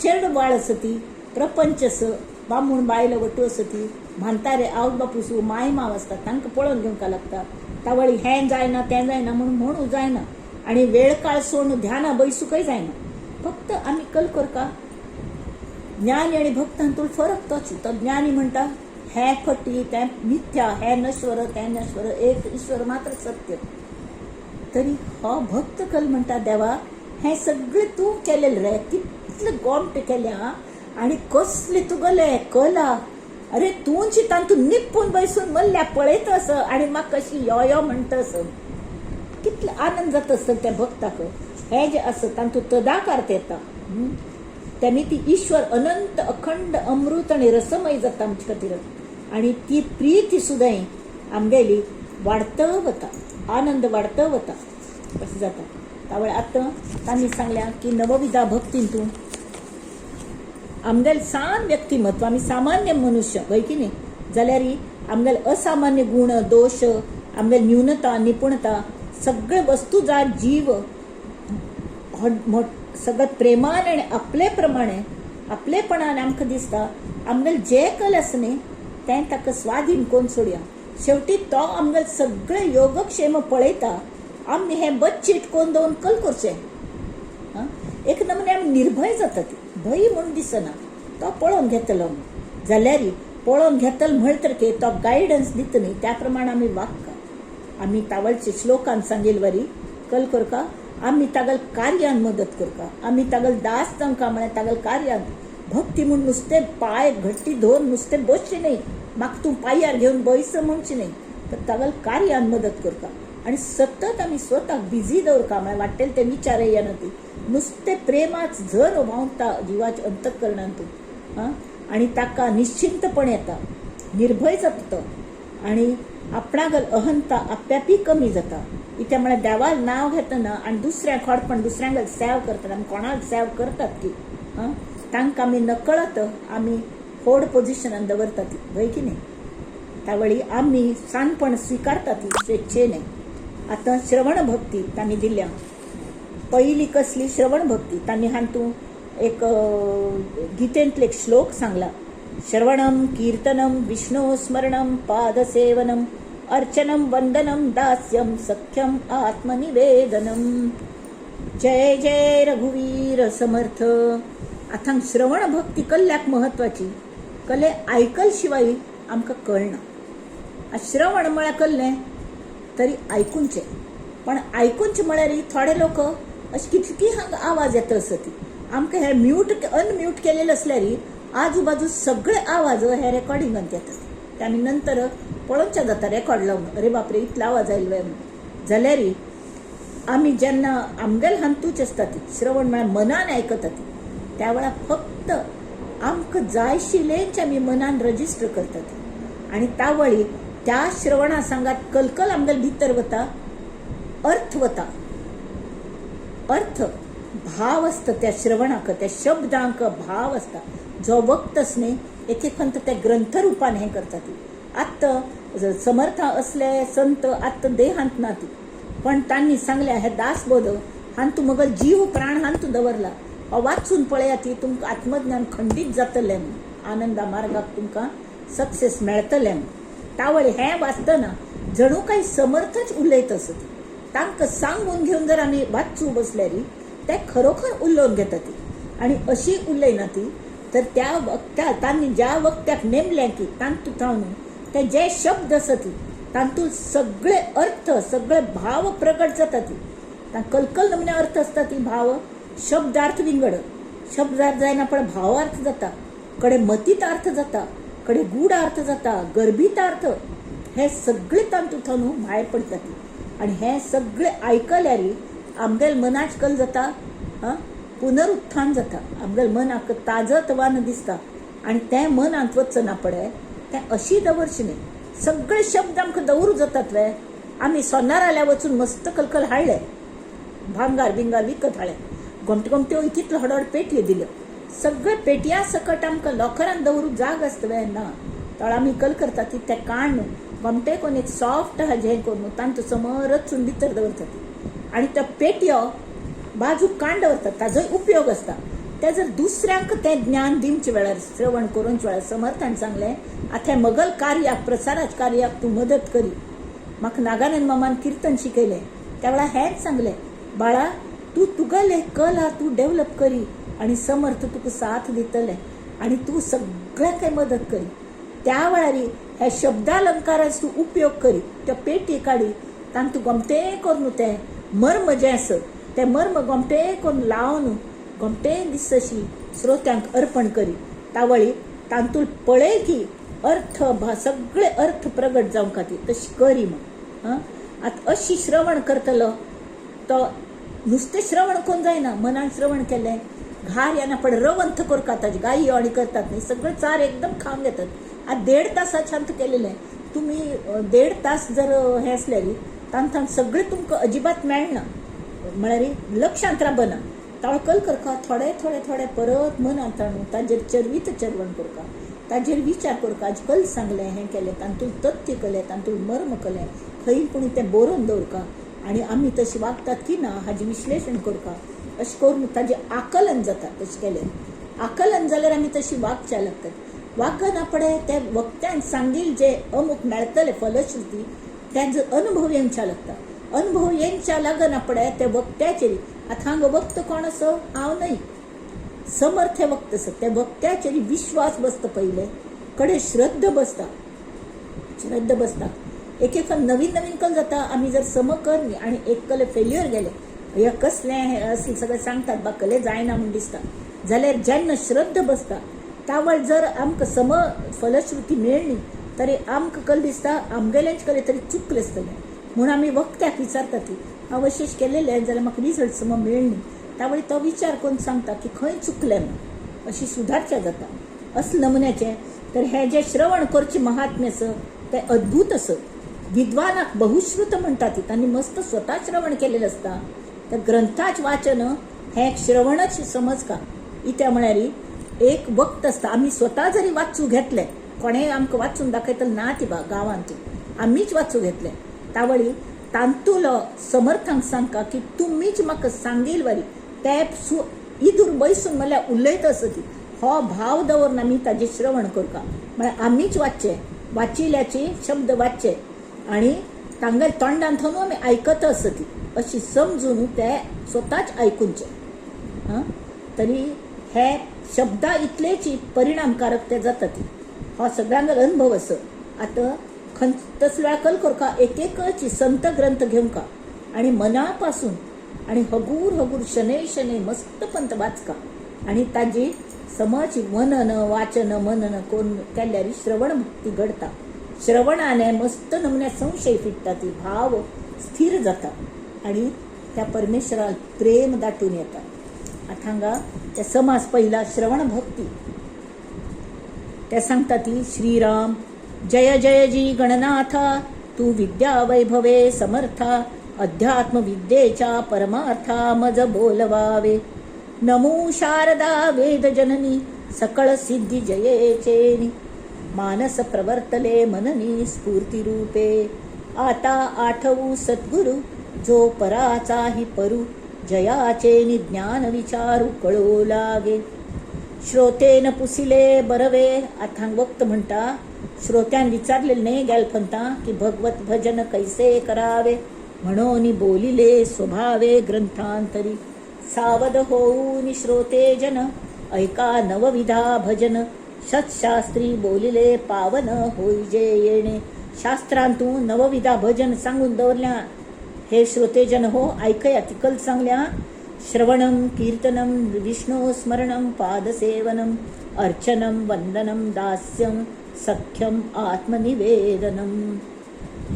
[SPEAKER 1] चेडवाळ आसा ती प्रपंच आसा, बामूण बायल वटू आसा ती म्हांतारे आवय बापूस माय माव आसता तांकां पळोवन घेवंक लागता. तावळी हें जायना तें जायना म्हूण म्हणू जायना आनी वेळ काळ सोडून ध्याना बैसूकय जायना. फक्त आमी कल करका ज्ञानी आनी भक्त हातूंत फरक तोच. तो ज्ञानी म्हणटा हें फटी तें मिथ्या, हें नश्वर तें नश्वर, एक ईश्वर मात्र सत्य. तरी हो भक्त कल म्हणटा देवा हें सगळें तूं केलेलें रे, कितलें गोमटें केलें आं, आनी कसलें तुगेलें कला, अरे तूंच तातूंत निपून बसून मल्ल्या पळयत आस आनी म्हाका कशी यो यो म्हणटा आस. कितलो आनंद जाता आसतलो त्या भक्ताक. हें जें आसा तातूंत तदाकार येता. तेमी ती ईश्वर अनंत अखंड अमृत आनी रसमय जाता आमचे खातीर. आनी ती प्रिती सुद्दां आमगेली वाडत वता, आनंद वाडत वता अशें जाता. तावळ आतां तांणी सांगल्या की नवविधा भक्तीन तूं आमगेल सान व्यक्तिमत्व, आमी सामान्य मनुष्य हय की न्ही, जाल्यार आमगेल असामान्य गुण दोश, आमगेल न्यूनता निपुणता सगळे वस्तू जा जीव सगळं प्रेमान आनी आपले प्रमाणे आपलेपणान आमकां दिसता. आमगेल जे कल आसा न्ही तें ताका स्वाधीन करून सोडया. शेवटी तो आमगेल सगळे योगक्षेम पळयता. आमी हें बच्चीट कोण दवरून कल करचें एक नमुने आमी निर्भय जाता. ती भंय म्हूण दिसना, तो पळोवन घेतलो जाल्यार पळोवन घेतलो म्हणटकीर तो गायडन्स दिता न्ही त्या प्रमाणे आमी वागता. आमी तावळचे श्लोकान सांगील वरी कल करका आमी तागल कार्यान मदत करका, आमी तागल दास जावंका म्हळ्यार तागल कार्यान भक्ती म्हूण नुस्तें पांय घट्टी धरून नुस्तें बसचें न्हय, म्हाका तूं पांयार घेवन बैस म्हणचें न्हय, तर तागेल्या कार्यान मदत करता. आनी सतत आमी स्वताक बिजी दवरता, म्हळ्यार वाटेल ते विचार येना ती नुस्तें प्रेमाच झर व्हांवता जिवाच्या अंतकरणांतून. आं, आनी ताका निश्चिंतपण येता, निर्भय जाता तो, आनी आपणागल अहंता आप्यापी कमी जाता. इत्या म्हळ्यार देवाक नांव घेतना आनी दुसऱ्यांक खोडपण, दुसऱ्यांक सेव करतना आमी कोणाक सेव करतात की आं, तांकां आमी नकळत आमी व्हड पोजिशनान दवरतात, व्हय की न्ही? त्यावेळी आमी सानपण स्विकारतात स्वेच्छेने. आतां श्रवण भक्ती तांणी दिल्या. पयली कसली श्रवण भक्ती? तांणी हातूंत एक गीतेंतले एक श्लोक सांगला, श्रवणम कीर्तनम विष्णु स्मरणम पादसेवनम अर्चनम वंदनम दास्यम सख्यम आत्मनिवेदनम. जय जय रघुवीर समर्थ. आतां श्रवण भक्ती कल्ल्याक महत्वाची, कले आयकल शिवाय आमकां कळना. श्रवण म्हळ्यार कल्लें तरी आयकुचें, पण आयकुचें म्हळ्यार थोडे लोक अशें कितकी हांगा आवाज येता आसत, आमकां हे म्यूट अनम्यूट केलेले आसल्यार आजूबाजू सगळे आवाज हे रेकॉर्डिंगांत येतात. ते आमी नंतर पळोवचें जाता रेकॉर्ड लावन, अरे बापरे इतलो आवाज आयलो म्हणून. जाल्यार आमी जेन्ना आमगेल हातूच आसता ती श्रवण म्हळ्यार मनान आयकता ती, त्या वेळार फक्त आमकां जायशिलेंच आमी मनान रजिस्टर करतात. आनी तावळी त्या श्रवणा सांगात कलकल आमगेल भितर वता, अर्थ वता, अर्थ भाव आसता त्या श्रवणाक, त्या शब्दांक भाव आसता. जो वक्तस न्ही एक एक खंत त्या ग्रंथरुपान हें करता ती. आत्तां समर्थ असले संत आत्तां देहांत ना ती, पण तांणी सांगल्या हे दासबोध हांतू मगल जीव प्राण हांतू दवरला, हो वाचून पळया ती तुमकां आत्मज्ञान खंडीत जातलें म्हूण, आनंदा मार्गाक तुमकां सक्सेस मेळटलें म्हूण. तावळी हें वाचतना जणू काही समर्थच उलयत आसत, तांकां सांगून घेवन जर आमी वाचूं बसल्यार ते खरोखर उलोवन घेता ती. आनी अशी उलयना ती तर त्या वक्त्या तांणी ज्या वक्त्याक नेमलें की तांतू थावन ते जे शब्द आसत तांतूत सगळे अर्थ सगळे भाव प्रगट जाता ती. कलकल नमुने अर्थ आसता ती भाव, शब्दार्थ विंगड, शब्दार्थ जायना पण भावार्थ जाता, कडे मतीत अर्थ जाता, कडे गूढ अर्थ जाता, गर्भीत अर्थ, हे सगळे तांतूत थावन भायर पडटा ती. आनी हे सगळे आयकल्यार आमगेल मनाच कल जाता, आं पुनरुत्थान जाता, आमगेल मनाक ताजतवान दिसता. आनी तें मनांत वचना पडे तें अशी दवरचें न्ही. सगळे शब्द आमकां दवरूं जातात वे. आमी सोनाराल्या वचून मस्त कलकल हाडले, भांगार बिंगार विकत हाडले, गोमटे गोमट्यो कितलो व्हड व्हड पेटयो दिल्यो, सगळे पेटया सकट आमकां लॉकरान दवरूंक जाग आसता वे ना. तळ आमी कल करता ती तें काण्ण गोमटे कोन्न एक सॉफ्ट हाजें हें करून तांतूं समर रचून भितर दवरता ती. आनी त्यो पेटयो बाजूक काण दवरतात, ताजोय उपयोग आसता. ते जर दुसऱ्यांक तें ज्ञान दिवचे वेळार, श्रवण करूंचे वेळार समर्थान सांगलें आतां मगल कार्याक प्रसाराच कार्याक तूं मदत करी. म्हाका नागानंद मामान किर्तन शिकयलें त्या वेळार हेंच सांगलें, बाळा तूं तुगेले कला तूं डेवलप करी आनी समर्थ तुका साथ दितले आनी तूं सगळ्यांक मदत करी. त्या वेळार ह्या शब्दालंकाराचो तूं उपयोग करी, त्यो पेटी काडी तांतूं गोमटें करून तें मर्म जें आसा तें मर्म गोमटें करून लावन गोमटें दिसशी श्रोत्यांक अर्पण करी. तावळी तांतूत पळय की अर्थ सगळे अर्थ प्रगट जावंक खातीर तशी करी म्हूण. आं, आतां अशी श्रवण करतलो तो नुस्तें श्रवण करून जायना, मनान श्रवण केलें घार येना पण रवंथ करतात, ताजी गायी आनी करतात न्ही, सगळें चार एकदम खावन घेतात. आतां 1.5 तासाचें आमकां केलेलें, तुमी 1.5 तास जर हें आसल्यार तांकां सगळें तुमकां अजिबात मेळना, म्हळ्यार लक्षांत रावना. ताळ कल करका थोडे थोडे थोडे परत मनांत हाडून ताजेर चरवीत चरवण करका, ताजेर विचार करका. आज कल सांगलें हें केलें, तांतूत तथ्य कलें, तांतूत मर्म कलें, खंय पूण तें बरोवन दवरका आनी आमी तशी वागतात की ना हाजें विश्लेशण करका. अशें करून ताजें आकलन जाता. तशें केलें आकलन जाल्यार आमी तशी वागच्या लागतात. वागना पडे ते वक्त्यान सांगील जे अमूक मेळटले फलश्रुती तेजो अनुभव येवच्या लागता. अनुभव येवच्या लागना पडे ते वक्त्याचेर. आतां हांगा वक्त कोण असो हांव न्हय, समर्थ वक्त आसा. त्या वक्त्याचेर विश्वास बसता, पयले कडेन श्रद्धा बसता, श्रद्धा बसता. एक एक नवीन नवीन कल जाता. आमी जर सम कर न्ही आनी एक कले फेल्युअर गेले, हे कसलें हें अशें सगळें सांगतात बा कले जायना म्हूण दिसता. जाल्यार जेन्ना श्रद्धा बसता तावळ जर आमकां सम फलश्रुती मेळ्ळी तरी आमकां कल दिसता आमगेलेंच कले तरी चुकलें आसतलें म्हूण आमी वक्त्याक विचारता ती हांव अशेंच केलेलें जाल्यार म्हाका रिजल्ट सम मेळ्ळी तावळी तो विचार करून सांगता की खंय चुकलें म्हूण अशी सुदारच्या जाता. असले नमुन्याचें तर हें जें श्रवण करचें महात्म्य आसा तें अद्भूत आसा. विद्वानाक बहुश्रुत म्हणटा ती तांणी मस्त स्वता श्रवण केलेलें आसता. तर ग्रंथाच वाचन हें एक श्रवणच समज का इत्या म्हळ्यार एक वक्त आसता आमी स्वता जरी वाचूं घेतलें कोणेय आमकां वाचून दाखयतलें ना ती बा गांवांत आमीच वाचूं घेतलें तावळी तांतुलो समर्थांक सांगका की तुमीच म्हाका सांगील वरी ते इदूर बैसून म्हणल्यार उलयत आसा ती हो भाव दवरून आमी ताजें श्रवण करता म्हळ्यार आमीच वाचचें वाचिल्याचे शब्द वाचचे आनी तांगेले तोंडान थंय आमी आयकत आसा ती अशी समजून ते स्वताच आयकुचें. आं तरी हे शब्दा इतलेच परिणामकारक ते जाता ती हो सगळ्यांक अनुभव आसा. आतां खंय तसलो वेळार कल करका एक एकच संत ग्रंथ घेवंका आनी मना पासून आनी हगूर हगूर शनै शनै मस्तपंत वाचका आनी ताजी समज मनन वाचन मनन करून केल्यार श्रवण भक्ती घडता. श्रवणाने मस्त नमुन्या संशय फिट्टा ती भाव स्थिर जाता आनी त्या परमेश्वराक प्रेम दाटून येता. आतां हांगा ते समास पहिला श्रवण भक्ती ते सांगता ती श्रीराम जय जय जी गणनाथा तू विद्या वैभवे समर्था अध्यात्म विद्येच्या परमार्था मज बोलवावे. नमो शारदा वेद जननी सकळ सिद्धी जयेचेनी मानस प्रवर्तले मननी स्फूर्ती रूपे. आता आठवू सद्गुरु जो पराचाही परू जयाचेनी ज्ञान विचारू कळो लागे. श्रोतेन पुसिले बरवे. आतां वक्त म्हणटा श्रोत्यान विचारलेले न्ही गेल फंता की भगवत भजन कैसे करावे म्हणून बोलिले स्वभावे ग्रंथांतरी. सावध होऊन श्रोते जन ऐका नवविधा भजन सत्शास्त्री बोलिले पावन होईजे येणे. शास्त्रांतू नवविधा भजन सांगून दवरल्या हे श्रोतेजन हो ऐकया तिकल सांगल्या. श्रवणम कीर्तनम विष्णु स्मरणम पादसेवनम अर्चनम वंदनम दास्यम सख्यम आत्मनिवेदनम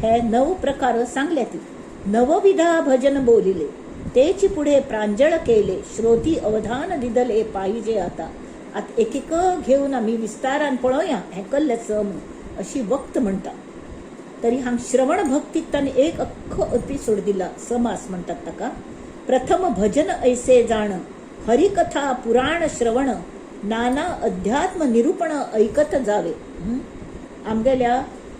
[SPEAKER 1] हे नऊ प्रकार सांगल्या ती. नवविधा भजन बोलिले तेची पुढे प्रांजळ केले श्रोती अवधान दिदले पाहिजे. आता आता एक एक घेऊन आम्ही विस्तारान पळोवया हें कल्लें सम अशी वक्त म्हणटा. तरी हांग श्रवण भक्तीक ताणें एक अख्खो एपिसोड दिला समास म्हणटात ताका. प्रथम भजन ऐसे जाण हरिकथा पुराण श्रवण नाना अध्यात्म निरूपण ऐकत जावे. आमगेल्या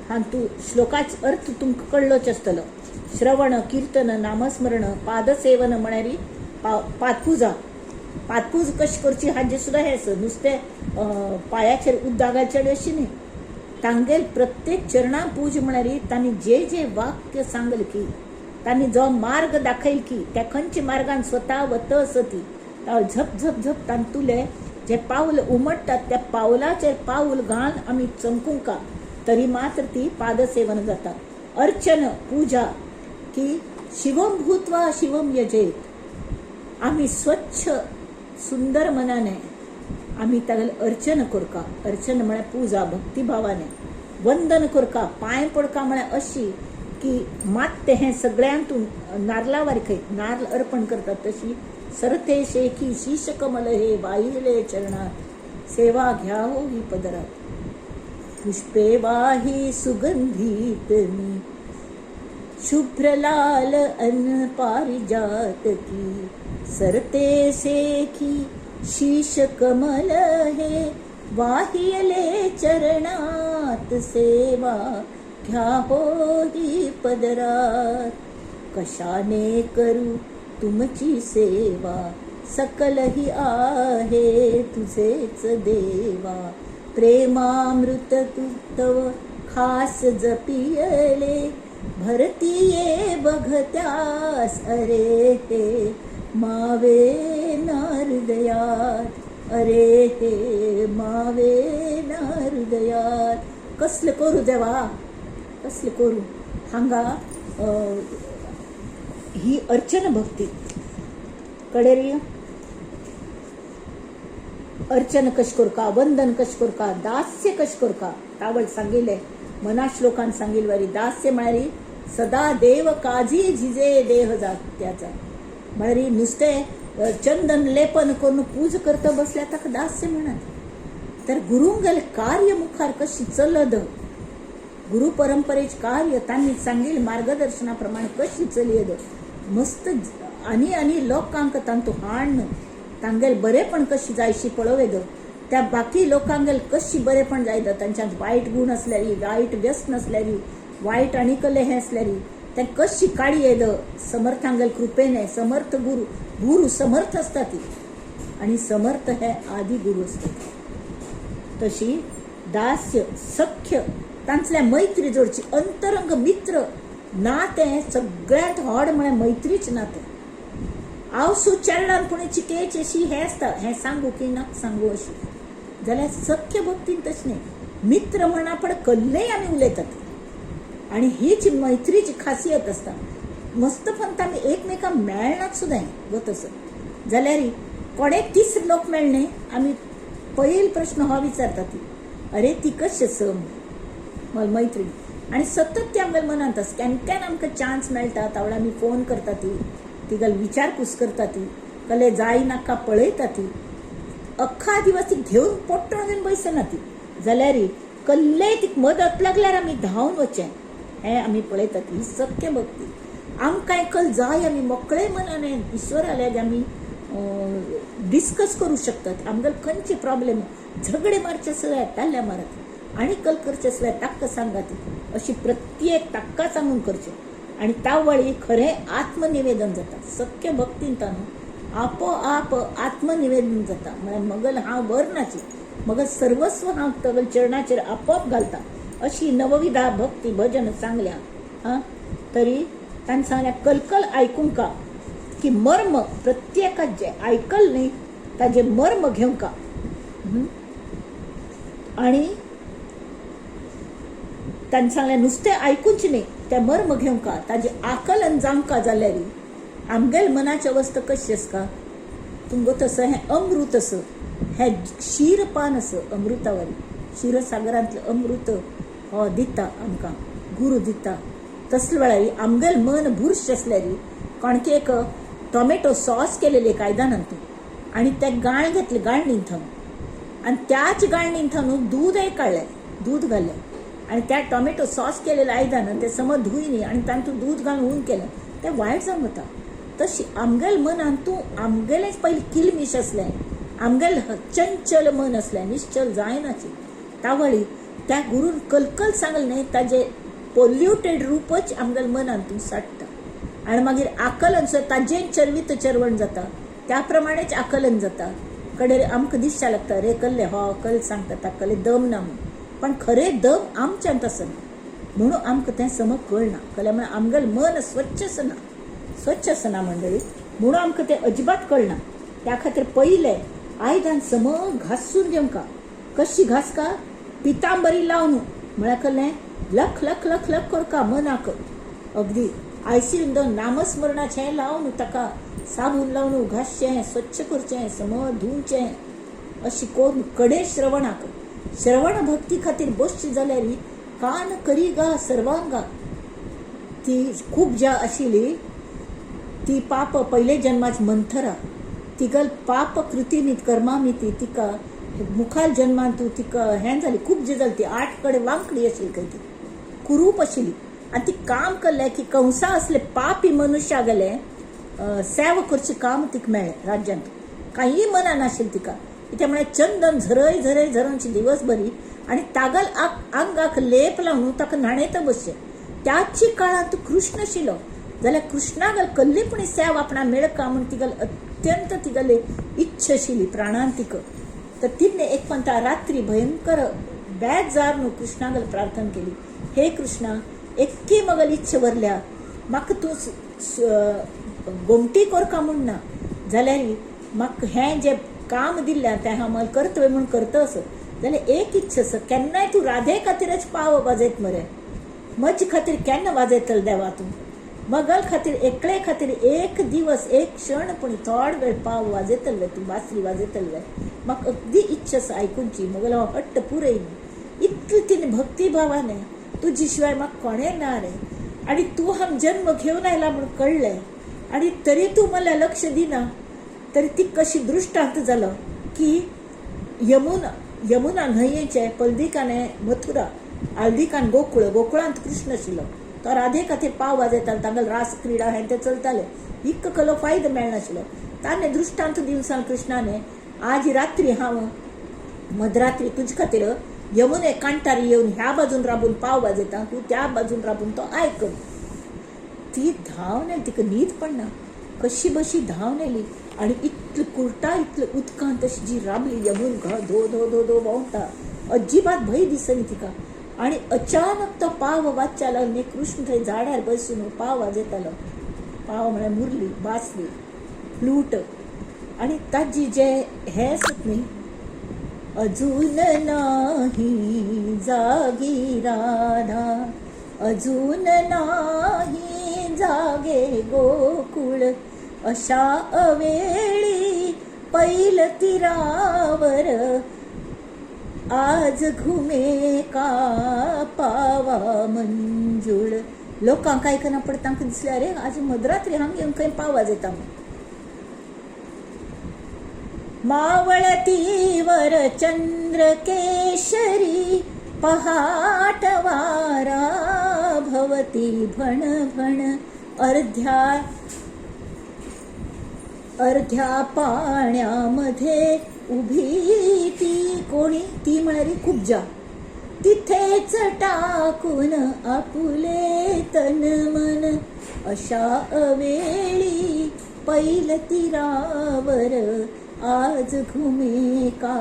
[SPEAKER 1] हांतू श्लोकाच अर्थ तुमकां कळ्ळोच आसतलो. श्रवण कीर्तन नामस्मरण पादसेवन म्हळ्यार पादपुजा पादपूज कशी करची हाजें सुद्दां हें आसा नुस्तें पांयाचेर उदक घालचें अशी न्ही. तांगेल प्रत्येक चरणा पूज म्हळ्यार तांणी जे जे वाक्य सांगले की तांणी जो मार्ग दाखयल की त्या खंयच्या मार्गान स्वता वत आसती झप झप झप तांतुले जे पावल उमटतात त्या पावलाचेर पावल घालून आमी चमकुंका तरी मात्र ती पादसेवन जाता. अर्चन पूजा की शिवम भूत्वा शिवम यजेत आमी स्वच्छ सुंदर मनाने आमी तागेलें अर्चन करका. अर्चन म्हळ्यार पूजा भक्तिभावाने वंदन करका पांय पडका म्हळ्यार अशी की मात्य हें सगळ्यांतून नारला वारखय नारल अर्पण करतात तशी सरते शेखी शीश कमल हे वाहिले चरणात सेवा घ्या हो ही पदरात. पुष्पे वाही सुगंधीत मी शुभ्र लाल अन पारिजात की सरते सेखी शीश कमल हे वाहियले चरणात सेवा घ्या हो ही पदरात. कशाने करू तुमची सेवा सकल ही आहे तुझेच देवा. प्रेमामृत तू तव खास जपियले भरतीये बघत्यास अरे हे मावे नारदयात अरे हे मावे नारदयात. कसले करू देवा कसले करू. हांगा ही अर्चन भक्ती कडेर. अर्चन कश करका, वंदन कश करका, दास्य कश करका. तावळ सांगिल्लें मना श्लोकान सांगिल्ले वरी दास्य म्हळ्यार सदा देव काजी झिजे देह त्याचा. म्हळ्यार नुस्तें चंदन लेपन करून पूज करता बसल्या ताका दास्य म्हणत. तर गुरुंगेले कार्य मुखार कशी चलद, गुरु परंपरेचे कार्य तांणी सांगिल्ले मार्गदर्शना प्रमाणे कशी चलयद, मस्त आनी आनी लोकांक तांतू हाडून तांगेले बरेपण कशी जायशी पळोवयद, त्या बाकी लोकांगेल कशी बरेपण जायद, तांच्यांत वायट गुण आसल्यारी, वायट व्यसन आसल्यारी, वायट आनी कसले हें आसल्यारी ते कशी काडी येद समर्थांगेल कृपेने. समर्थ गुरु, गुरु समर्थ आसता ती आनी समर्थ हे आदी गुरु आसतात. तशी दास्य सख्य तांतल्या मैत्री जोडची, अंतरंग मित्र नातें सगळ्यांत व्हड म्हळ्यार मैत्रीच नातें. हांव सुचेरणान पूण चिकेच अशी हें आसता, हें सांगू की नाका सांगू अशी जाल्यार सख्य भक्तीन तशें न्ही. मित्र म्हण आपण कल्लेय आमी उलयतात आनी हीच मैत्रीची खासियत आसता. मस्त पंत आमी एकमेकांक मेळनात सुद्दां वतसर जाल्यार कोणे तिसरे लोक मेळ्ळे आमी पयल प्रश्न हो विचारता ती, अरे ती कशी आसा म्हण मैत्रीण. आनी सतत ती आमगेल्या मनांत आसा. केन्ना केन्ना आमकां चान्स मेळटा तावळ आमी फोन करता ती, तिगेली विचारपूस करता ती, कले जाय नाका पळयता ती. अख्खा दिवस ती घेवन पोट्टण घेवन बसना ती, जाल्यार कल्लेय तिका मदत लागल्यार आमी धांवन वचचें हें आमी पळयतात. ही सख्य भक्ती आमकां कल जाय, आमी मोकळे मनान ईश्वरा आमी डिस्कस करूं शकतात. आमगेले खंयचे प्रॉब्लेम झगडे मारचे आसल्यार ताल्ल्या मारत आनी कल करचे आसल्यार ताका सांगात, अशी प्रत्येक ताका सांगून करचें. आनी तावळी खरें आत्मनिवेदन जाता. सख्य भक्तीन ताणू आपोआप आत्मनिवेदन जाता. म्हळ्यार मगल हांव वर नाची, मगल सर्वस्व हांव तगल चरणाचेर आपोआप घालता. अशी नवविधा भक्ती भजन सांगल्या. हां, तरी तांणी सांगल्या कलकल आयकूंका की मर्म प्रत्येकात जे आयकल न्ही ताजें मर्म घेवंका. आनी तांणी सांगलें नुस्तें आयकूच न्ही तें मर्म घेवंका, ताजें आकलन जावंका. जाल्यार आमगेल मनाची अवस्था कशी आसता तुमगो तसो हें अमृत आसा, हें क्षीरपान आसा अमृतावरी. क्षीरसागरांतलें अमृत हो दिता आमकां गुरू दिता. तसले वेळार आमगेल मन बुरशें आसल्यार कोणके एक टोमॅटो सॉस केलेली एक आयदनांत तूं आनी ते गाळ घेतले गाळणीन थंय आनी त्याच गाळणीन थंय दूदय काडलें, दूद घालें आनी त्या टोमॅटो सॉस केलेलें आयदन तें समज धुय न्ही आनी तातूंत दूद घालून हून केलें तें वायट जावन वता. तशी आमगेल मनान तूं आमगेलेंच पयलीं किलमीश आसलें, आमगेल चंचल मन आसलें, निश्चल जायनाची. तावळी त्या गुरून कलकल सांगलें न्ही ताजें पोल्युटेड रूपच आमगेल मनान तूं साठता आनी मागीर आकलन सुद्दां ताजें चरवीत चरवण जाता, त्या प्रमाणेच आकलन जाता. कडेर आमकां दिसचें लागता रे कल्ले हो कल सांगता ताका कल्ले दम ना म्हूण, पण खरें दम आमच्यांत आसना म्हणून आमकां तें समज कळना. कल्या म्हळ्यार आमगेलें मन स्वच्छ आसना, स्वच्छ आसना मंडळी, म्हणून आमकां तें अजिबात कळना. त्या खातीर पयलें आयदन समज घासून घेवंका. कशी घासका? पितांबरी लावन म्हळ्यार कसलें लख लख लख लख करका मनाक अगदी आयसीन दोन नामस्मरणाचें लावन ताका साबून लावन घासचें, स्वच्छ करचें, समज धुवचें, अशी करून कडे श्रवणाक. श्रवण भक्ती खातीर बसची जाल्यार कान करी गा सर्वांगा. ती खूब ज्या आशिल्ली ती पाप पयले जन्माच मंथरा तिगल पाप कृतीनी कर्मामिती तिका मुखार जन्मान तूं तिका हें जाली खूब जे जाली ती 8 कडेन वांकडी आशिल्ली खंय ती कुरूप आशिल्ली. आनी ती काम केल्लें की कंसा असले पापी मनुष्या गेले सेवा करचें काम तिका मेळ्ळें राज्यांत. कांय मना नाशिल्लें तिका. कित्याक म्हळ्यार चंदन झरय झरय झरोवची दिवस बरी आनी तागल आंगाक लेप लावन ताका न्हाणयता बसचें. त्याच काळांत कृष्ण आशिल्लो जाल्यार कृष्णागल कल्लीपणी सेवा आपणा मेळका म्हूण तिगल अत्यंत तिगले इच्छा आशिल्ली प्राणांतिक. तर तिने एक पंता रात्री भयंकर बेजार न्हू कृष्णागल प्रार्थना केली, हे कृष्णा एक्की मगल इच्छा वरल्या म्हाका तूं गोमटी कोरका म्हूण ना जाल्यार म्हाका हें जें काम दिल्लें तें हांव म्हाका कर्तव्य म्हूण करता असो जाल्यार एक इच्छा आसा, केन्नाय तूं राधे खातीरच पाव वाजयत मरे, म्हजे खातीर केन्ना वाजयतलो देवा तूं, मगल खातीर एकले खातीर एक दिवस एक क्षण पूण थोड वेळ पाव वाजयतले तूं, बासरी वाजयतले. म्हाका अगदी इच्छा आसा आयकुची, मगेलो हो हट्ट पुरय. इतले तिणें भक्तिभावाने, तुजे शिवाय म्हाका कोणें ना रे, आनी तूं हांगा जन्म घेवन आयला म्हूण कळ्ळें आनी तरी तूं मला लक्ष दिना. तरी ती कशी दृश्टांत जालो की यमुना न्हंयेचे पलदिकाने मथुरा, आल्दिकान गोकुळ, गोकुळांत कृष्ण आशिल्लो, तो राधे खातीर पाव वाजयतालो, तांगेलो रास क्रिडा हें तें चलतालें, इक्क कलो फायदो मेळनाशिल्लो. ताणें दृश्टांत दिवन सांग कृष्णाने, आज रात्री हांव मधरात्री तुजे खातीर यमुने कांठार येवन ह्या बाजून राबून पाव वाजयता, तूं त्या बाजून राबून तो आयक. ती धांवन येयली, तिका न्हीद पडना, कशी बशी धांवन येयली आनी इतले कुर्टा इतले उदकांत अशी जी राबली, यमून धो धो धो धो व्हांवता, अजिबात भंय दिसना तिका. आनी अचानक तो पाव वाजच्या लागलो, कृष्ण थंय झाडार बसून पाव वाजयतालो. पाव म्हळ्यार मुरली, बासरी, फ्लूट. आनी ताजी जे हें आसत न्ही, अजून नाही जागी राधा, अजून नाही जागे गोकुळ, अशा अवेळी पैल तीरावर, आज घुमे का पावा मंजूळ. लोकांक आयकना पडटा, तांकां दिसलें अरे आज मधरात्री हांगा येवन खंय पाव वाजयता म्हूण. मावळतीवर चंद्र केशरी, पहाट वारा भवती भण भण, अर्ध्या अर्ध्या पाण्यामध्ये उभी ती कोणी, ती म्हणाली कुब्जा, तिथेच टाकून आपुले तन मन, अशा अवेळी पैल तीरावर, आज घुमे का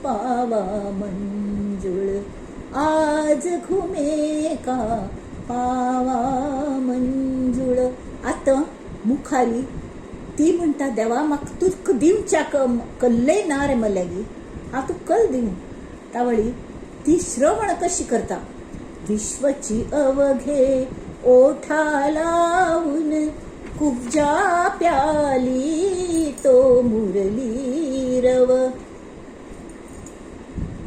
[SPEAKER 1] पावा मंजूळ, आज घुमे का पावा मंजूळ. आतां मुखारी ती म्हणटा, देवा म्हाका तुका दिवच्याक कल्लय ना रे मल्यागी, हांव तुका कल दिवं. तावळी ती श्रवण कशी करता, विश्वची अवघे ओठा लावून, कुब्जा प्याली तो मुरली रव.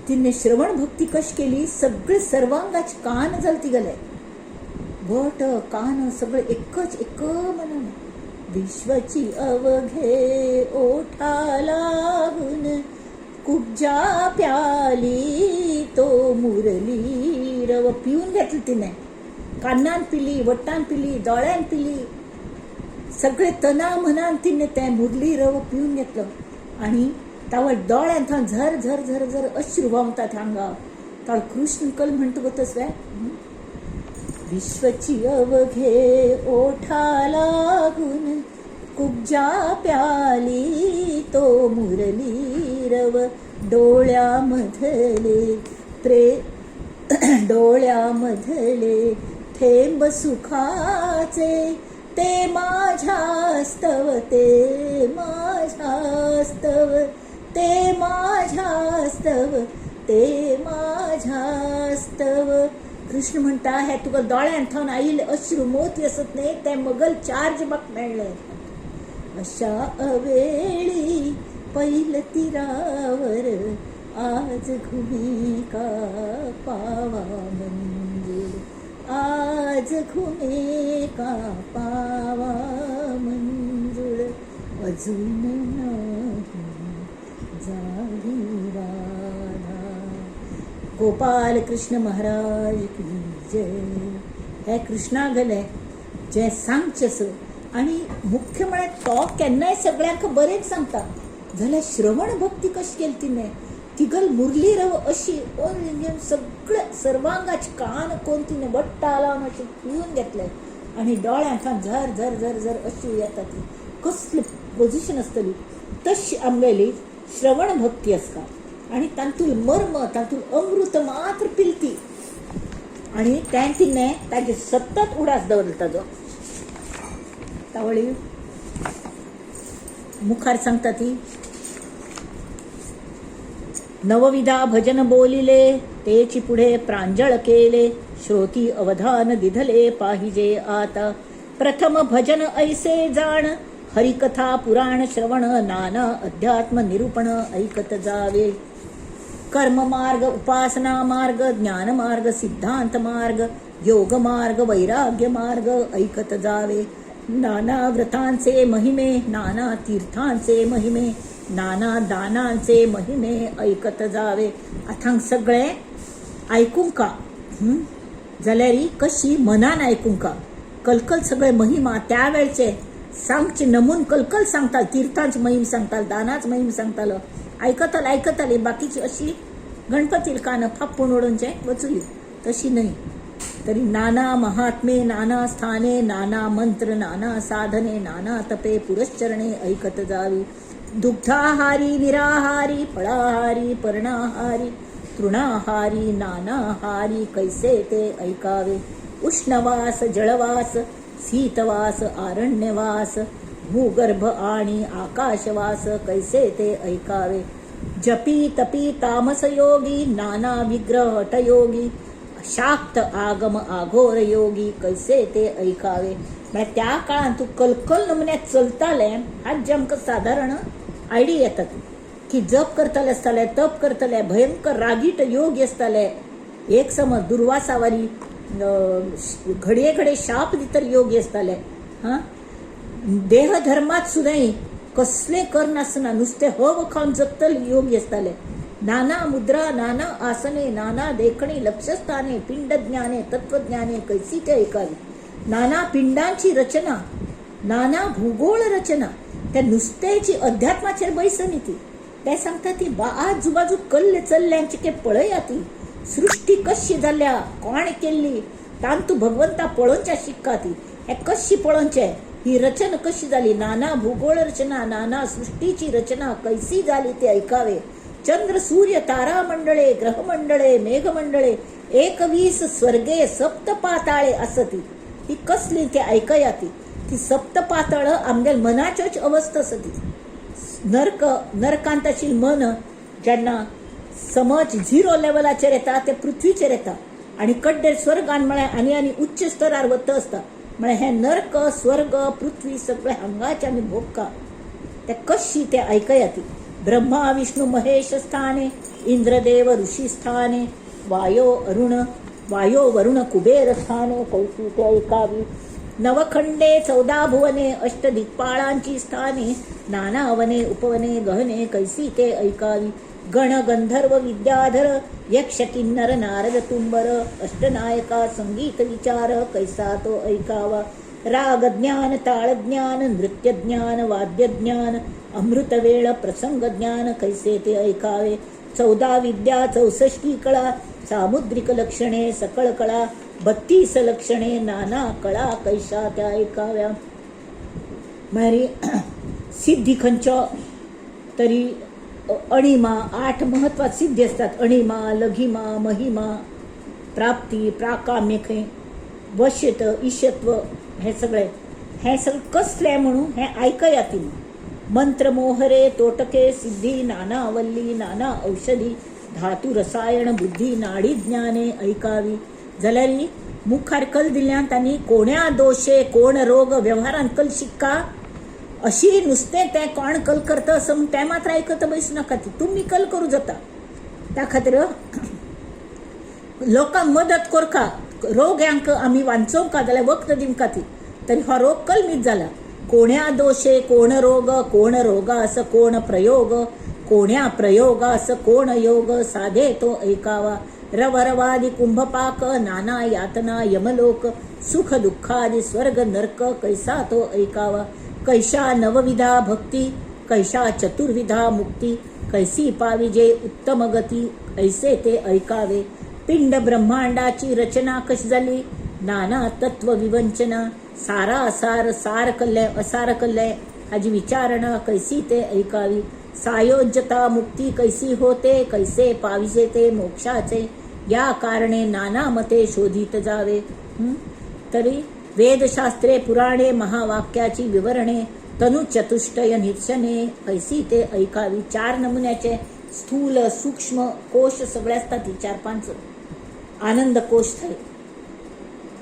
[SPEAKER 1] तिने श्रवण भक्ती कशी केली, सगळे सर्वांगाचे कान जाले तिगेले, बोट कान सगळे एकच एक मनान. विश्वची अवघे ओठा लावून, कुब्जा प्याली तो मुरली रव. पिऊन घेतलं तिने, कानान पिली, वट्टान पिली, दोळ्यान पिली, सगळे तना मनान तिने ते मुरली रव पिऊन घेतलं. आणि तावळ दोळ्यान थंय झर झर झर झर अश्रू व्हांवतात हांगा. तावळ कृष्ण कल म्हणटा तसवे, विश्वची अवघे ओठा लागून, कुब्जा प्याली तो मुरली रव, डोळ्यामधले डोळ्यामधले थेंब सुखाचे, ते माझ्यास्तव, ते माझ्यास्तव, ते माझ्यास्तव, ते माझ्यास्तव. कृष्ण म्हणटा, हे तुका दोळ्यान थंय आयिल्ले अश्रू मोती आसत न्ही, ते मगल चार्ज म्हाका मेळ्ळे. अशा अवेळी पैल तीरावर, आज घुमे का पावा मंजूळ, आज घुमे का पावा मंजूळ, अजून नाही जागी राधा. गोपाल कृष्ण महाराज की जय. हे कृष्णा गेले जे सांगचें आनी मुख्य म्हळ्यार तो केन्नाय सगळ्यांक बरेंच सांगता. जाल्यार श्रवण भक्ती कशी केली तिणें, तिगल मुरली रव अशी घेवन सगळे सर्वांगाचे कान कोण तिणें बट्टा लावन अशें पिवन घेतलें आनी दोळ्यांत झर झर झर झर अशी येता ती कसली पोजिशन आसतली, तशी आमगेली श्रवण भक्ती आसता. आनी तातूंत मर्म, तातूंत अमृत मात्र पिलती आनी तें तिणें ताजेर सतत उडास दवरलो ताजो. तावळी मुखार सांगता ती, नवविधा भजन बोलिले, तेची पुढे प्रांजळ केले, श्रोती अवधान दिधले पाहिजे आता. प्रथम भजन ऐसे जाण, हरिकथा पुराण श्रवण नाना अध्यात्म निरूपण ऐकत जावे. कर्ममार्ग उपासना मार्ग ज्ञानमार्ग सिद्धांत मार्ग योग मार्ग वैराग्य मार्ग ऐकत जावे. नाना व्रतांचे महिमे नाना तीर्थांचे महिमे नाना दानांचे महिमे ऐकत जावे. आतां सगळें आयकूंक जाल्यार कशी मनान आयकूंक कलकल सगळे महिमा त्या वेळचे सांगचे नमून कलकल सांगताल, तीर्थांच महिम सांगताल, दानाच महिम सांगतालो, आयकताल आयकताली. बाकीची अशी गणपतील कान फापून उडोवचे वचुली तशी न्हय. तरी नाना महात्मे नाना स्थाने नाना मंत्र नाना साधने नाना तपे पुरश्चरणे ऐकत जावी. दुग्धाहारी निराहारी फळाहारी पर्णाहारी तृणाहारी नानाहारी कैसे ते ऐकावे. उष्णवास जळवास शीतवास आरण्यवास भूगर्भ आणि आकाशवास कैसे ते ऐकावे. जपी तपी तामस योगी नाना विग्रह हठयोगी शाक्त आगम आघोर योगी कैसे ते ऐकावे. म्हळ्यार त्या काळान तूं कलकल नमुन्यात चलताले हाच जे आमकां सादारण आयडिया येतात की जप करतले आसताले, तप करतले, भयंकर रागीट योगी आसताले. एक समज दुर्वासावारी घडये घडये शाप दितर योगी आसताले. हां, देहधर्मात सुद्दां कसलें करनासतना नुस्तें हव खावन जगतले योगी आसताले. नाना मुद्रा नाना आसने नाना देखणी लक्षस्थाने पिंडज्ञाने तत्वज्ञाने कैसी ते ऐकावी. नाना पिंडांची रचना नाना भूगोल रचना त्या नुस्त्याची अध्यात्माचेर बैसनी ती ते सांगता ती आजूबाजू कल्ले चल्ल्यांची के पळया ती सृष्टी कशी जाल्या कोण केल्ली तांतू भगवंता पळोवच्या शिक्का ती हे कशी पळोवचें ही रचना कशी जाली नाना भूगोल रचना नाना सृष्टीची रचना कैसी जाली ते ऐकावे. चंद्र सूर्य तारामंडळे ग्रहमंडळे मेघमंडळे 21 स्वर्गे सप्त पाताळे आसती ती कसली ते ऐकया ती ती सप्त पाताळ आमगेल मनाच्योच अवस्था आसती. नरक नरकांत आशिल्लें मन जेन्ना समज झिरो लेवलाचेर येता ते पृथ्वीचेर येता आनी कड्डेर स्वर्गान म्हळ्यार आनी आनी उच्च स्तरार वता आसता. म्हळ्यार हे नरक स्वर्ग पृथ्वी सगळे हांगाचे आमी भोगका ते कशी ते आयकया ती. ब्रह्मा विष्णू महेश स्थाने इंद्रदेव ऋषी स्थाने वायो अरुण वायो वरुण कुबेर स्थाने कैसी ते ऐकावी. नवखंडे 14 भुवने अष्टदिक्पाळांची स्थाने नाना वने उपवने गहने कैसी ते ऐकावी. गण गंधर्व विद्याधर यक्ष किन्नर नारद तुंबर अष्टनायका संगीत विचार कैसा तो ऐकावा. राग ज्ञान ताळ ज्ञान नृत्य ज्ञान वाद्य ज्ञान अमृतवेळ प्रसंग ज्ञान कैसे ते ऐकावे. 14 विद्या 64 कळा सामुद्रिक लक्षणे सकळ कळा 32 लक्षणे नाना कळा कैशा त्या ऐकाव्या. म्हळ्यार सिद्धी खंयचो तरी अणिमा 8 महत्वाचे सिद्धी असतात. अणिमा लघिमा महिमा प्राप्ती प्राकाम्य खंय वश्यत ईशत्व हे सगळे हे सगळें कसलें म्हणून हें आयकया ती. मंत्र मोहरे तोटके सिद्धी नाना वल्ली नाना औषधी धातू रसायन बुद्धी नाडी ज्ञाने ऐकावी. जाल्यार मुखार कल दिल्यान तांणी कोण्या दोशे कोण रोग व्यवहारान कल शिक्का अशी नुस्तें तें कोण कल करता असं म्हूण तें मात्र आयकत बैसूं नाका ती तुमी कल करूं जाता. त्या खातीर लोकांक मदत करका रोग्यांक आमी वांचोवंका जाल्यार वखद दिवंका ती तरी हो रोग कलमीत जाला. कोण्या दोशे कोण रोग कोण रोगास कोण प्रयोग कोण्या प्रयोगास कोण योग साधे तो ऐकावा. रवरवादी कुंभपाक नाना यातना यमलोक सुख दुःखादी स्वर्ग नरक कैसा तो ऐकावा. कैशा नवविधा भक्ती कैशा चतुर्विधा मुक्ती कैसी पाविजे उत्तम गती ऐसे ते ऐकावे. पिंड ब्रह्मांडाची रचना कशी जाली नाना तत्व विवंचना सारा सार सार कल्ले असार कल्ले हाजी विचारणा कैसी ते ऐकावी. सायोज्यता मुक्ती कैसी होते कैसे पाविजे ते मोक्षाचे या कारणे नाना मते शोधित जावे. तरी वेदशास्त्रे पुराणे महावाक्याची विवरणे तनु चतुष्टय निरशने कैसी ते ऐकावी. 4 नमुन्याचे स्थूल सूक्ष्म कोश सगळे असतात ती 4-5 आनंद कोश थंय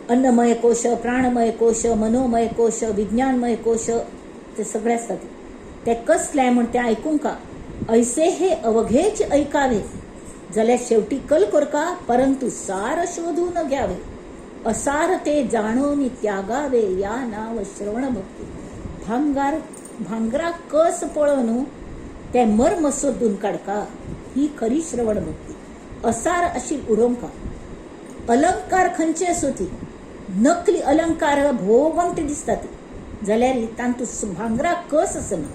[SPEAKER 1] अन्नमय कोश प्राणमय कोश मनोमय कोश विज्ञानमय कोश ते सगळे आसता ते कसलें म्हण तें आयकूंक ऐसे हे अवघेच ऐकावे जाल्यार शेवटी कल कोरका परंतु सार शोधून घ्यावे असार ते जाणून त्यागावे या नाव श्रवण भक्ती. भांगार भांगरा कस पळोवन ते मर्म सोदून काडका ही खरी श्रवण भक्ती. असार अशी उडोवंका. अलंकार खंयचे आसूं ती नकली अलंकार भोव ते दिसता ती जाल्यार तांतू भांगरा कस आसना,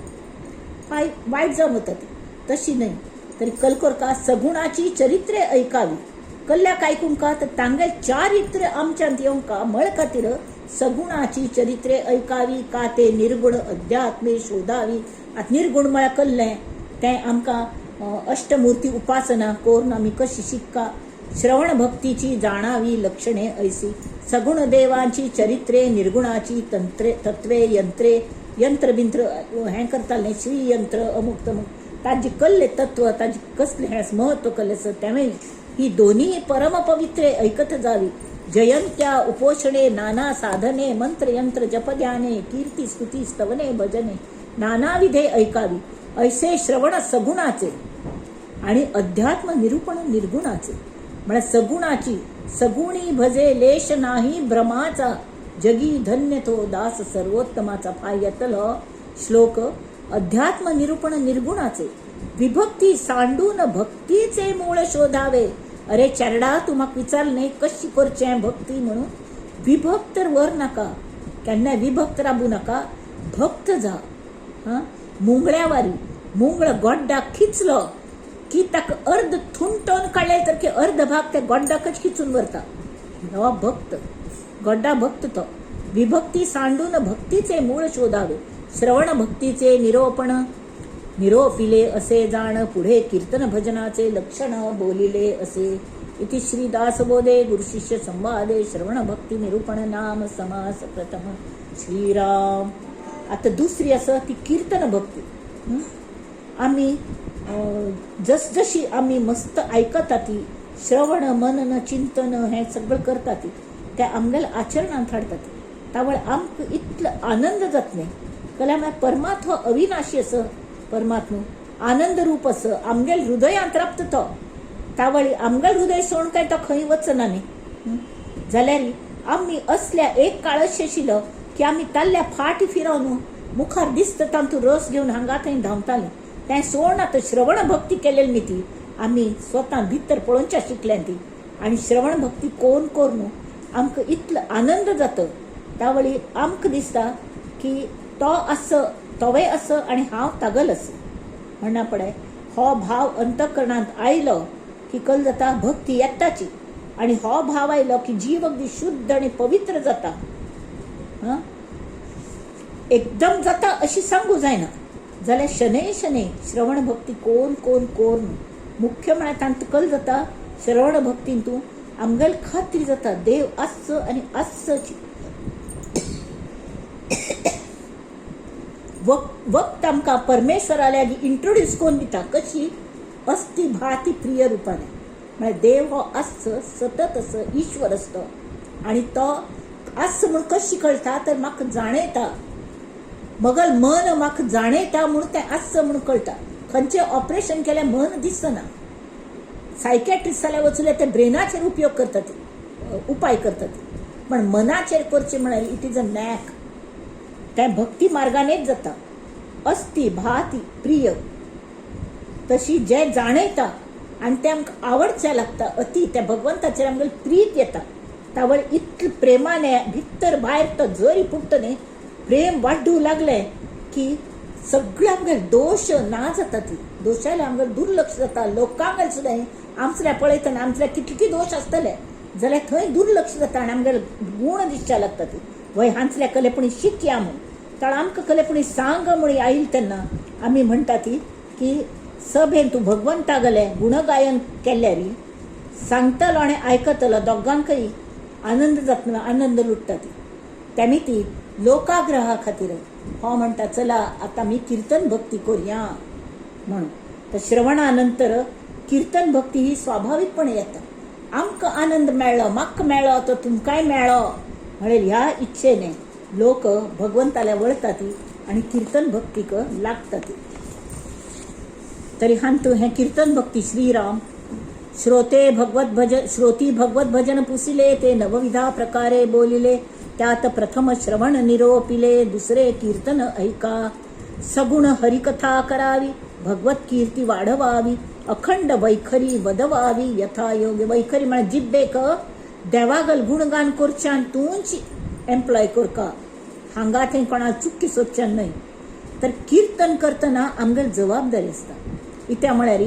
[SPEAKER 1] वायट जावन वता ती. तशी न्हय तरी कलकोरका सगुणाची चरित्रे ऐकावी. कल्ल्याक आयकूंका तर तांगे चारित्र्य आमच्यांत येवंका मळ खातीर सगुणाची चरित्रे ऐकावी का ते निर्गुण अध्यात्मे शोधावी. आतां निर्गुण म्हळ्यार कल्लें तें आमकां अष्टमूर्ती उपासना करून आमी कशी शिक्का. श्रवण भक्तीची जाणावी लक्षणे ऐसी सगुण देवांची चरित्रे निर्गुणाची तंत्रे तत्वे यंत्रे यंत्र बिंत्र हें करतालें श्रीयंत्र अमुक तमुक ताजे कल्ले तत्व ताजे कसलें हें महत्व कल्लें आसा तेंवूय ही दोन्ही परमपवित्रे ऐकत जावी. जयंत्या उपोषणे नाना साधने मंत्रयंत्र जपध्याने कीर्ती स्तुती स्तवने भजने नानाविधे ऐकावी. ऐसे श्रवण सगुणाचे आणि अध्यात्म निरूपण निर्गुणाचे. म्हळ्यार सगुणाची सगुणी भजे लेश नाही भ्रमाचा जगी धन्य तो दास सर्वोत्तमाचा. पाय येतलो श्लोक. अध्यात्म निरूपण निर्गुणाचे विभक्ती सांडून भक्तीचे मूळ शोधावे. अरे चेरडा तूं म्हाका विचारलें न्ही कशी करचें भक्ती म्हणून. विभक्त तर वर नाका, केन्नाय विभक्त राबू नाका, भक्त जा. हां, मुंगळ्या वारी मुंगळ गोड्डाक खिचलो की ताका अर्द थुंटोन काडले तर की अर्द भाग त्या गोड्डाकच खिचून व्हरता. हो भक्त गोड्डा भक्त तो. विभक्ती सांडून भक्तीचे मूळ शोधावे. श्रवण भक्तीचे निरोपण निरोपिले असे जाण पुढे कीर्तन भजनाचे लक्षण बोलिले असे. इति श्री दासबोधे गुरुशिष्य संवादे श्रवण भक्ती निरूपण नाम समास प्रथम. श्रीराम. आता दुसरी आसा ती कीर्तन भक्ती. आमी जसजशी आमी मस्त आयकता ती श्रवण मनन चिंतन हें सगळें करता ती त्या आमगेल्या आचरणांत हाडटा ती तावळ आमकां इतलो आनंद जाता न्ही. कल्यार म्हळ्यार परमात्मा अविनाशी आसा, परमात्मा आनंद रूप आसा, आमगेल हृदयांत राबता तो. तावळी आमगेल हृदय सोडून काय तो खंय वचना न्ही. जाल्यार आमी असल्या एक काळ अशें आशिल्लो की आमी ताल्ल्या फाट फिरोवन मुखार दिसता तातूंत रस घेवन हांगा थंय धांवतालीं. तें सोडून आतां श्रवण भक्ती केलेली न्ही ती आमी स्वता भितर पळोवच्या शिकल्या ती. आनी श्रवण भक्ती कोण करून आमकां इतलो आनंद जाता. तावळी आमकां दिसता की तो आस तोवय आस आनी हांव तागल आसा म्हणना पडे. हो भाव अंतकरणांत आयलो की कल जाता भक्ती येताची. आनी हो भाव आयलो की जीव अगदी शुद्ध आनी पवित्र जाता. हां, एकदम जाता अशी सांगू जायना जाल्यार शनै शनै श्रवण भक्ती कोण कोण कोण मुख्य म्हळ्यार तांकां कल जाता श्रवण भक्तीन तूं आमगेल खात्री जाता देव आसचो आनी आसची. वक्त आमकां परमेश्वरा लागीं इंट्रोड्यूस करून दिता कशी अस्ति भाती प्रिय रुपाने. म्हळ्यार देव हो आसचो सतत आसो ईश्वर आसतो आनी तो आसचो म्हूण कशी कळटा तर म्हाका जाणयता मगल मन म्हाका जाणयता म्हूण तें आसचो म्हूण कळटा. खंयचें ऑपरेशन केल्यार मन दिसना. सायकॅट्रिस्ट जाल्यार वचून ते ब्रेनाचेर उपयोग करतात, उपाय करतात, पण मनाचेर करचें म्हळ्यार it is a knack. तें भक्ती मार्गानेच जाता. अस्ति भाती प्रिय तशी जे जाणयता आनी तें आमकां आवडचें लागता अती त्या भगवंताचेर आमगेली प्रीत येता. तावळ इतले प्रेमाने भितर भायर तो जरी पुट्ट न्ही प्रेम वाडूं लागलें की सगळे आमगेले दोश ना जाता. ती दोशाले आमगेले दुर्लक्ष जाता. लोकांगेर सुद्दां आमचल्या पळयतना आमचल्या कितले दोश आसतले जाल्यार थंय दुर्लक्ष जाता आनी आमगेले गूण दिसच्या लागता. ती वय हांचल्या कलेपणी शिकया म्हूण तर आमकां कलेपणी सांग म्हूण आयल तेन्ना आमी म्हणटा ती की सभेन तूं भगवंता गेले गुणगायन केल्यार सांगतलो आनी आयकतलो दोगांकय आनंद जातना आनंद लुट्टा ती. तेमी ती लोकाग्रहा खातीर हो म्हणटा चला आतां आमी कीर्तन भक्ती करुया म्हणून. तर श्रवणा नंतर कीर्तन भक्ती ही स्वाभाविकपणे येता. आमकां आनंद मेळ्ळो, म्हाका मेळ्ळो तो तुमकांय मेळ्ळो म्हळ्यार ह्या इच्छेने लोक भगवंताल्या वळटा ती आनी किर्तन भक्तीक लागता ती. तरी हांतू हें किर्तन भक्ती श्रीराम श्रोते भगवत भजन श्रोती भगवत भजन पुसिले ते नवविधा प्रकारे बोलिले त्यात प्रथम श्रवण निरोपिले दुसरे कीर्तन ऐका सगुण हरिकथा करावी भगवत कीर्ती वाढवावी अखंड वैखरी वदवावी यथायोग्य. वैखरी म्हळ्यार जिब्बेक देवागल गुणगान करच्यान तूंच एम्प्लॉय करका, हांगा थंय कोणाक चुकी सोदच्यान न्हय. तर किर्तन करतना आमगेर जबाबदारी आसता. कित्याक म्हळ्यार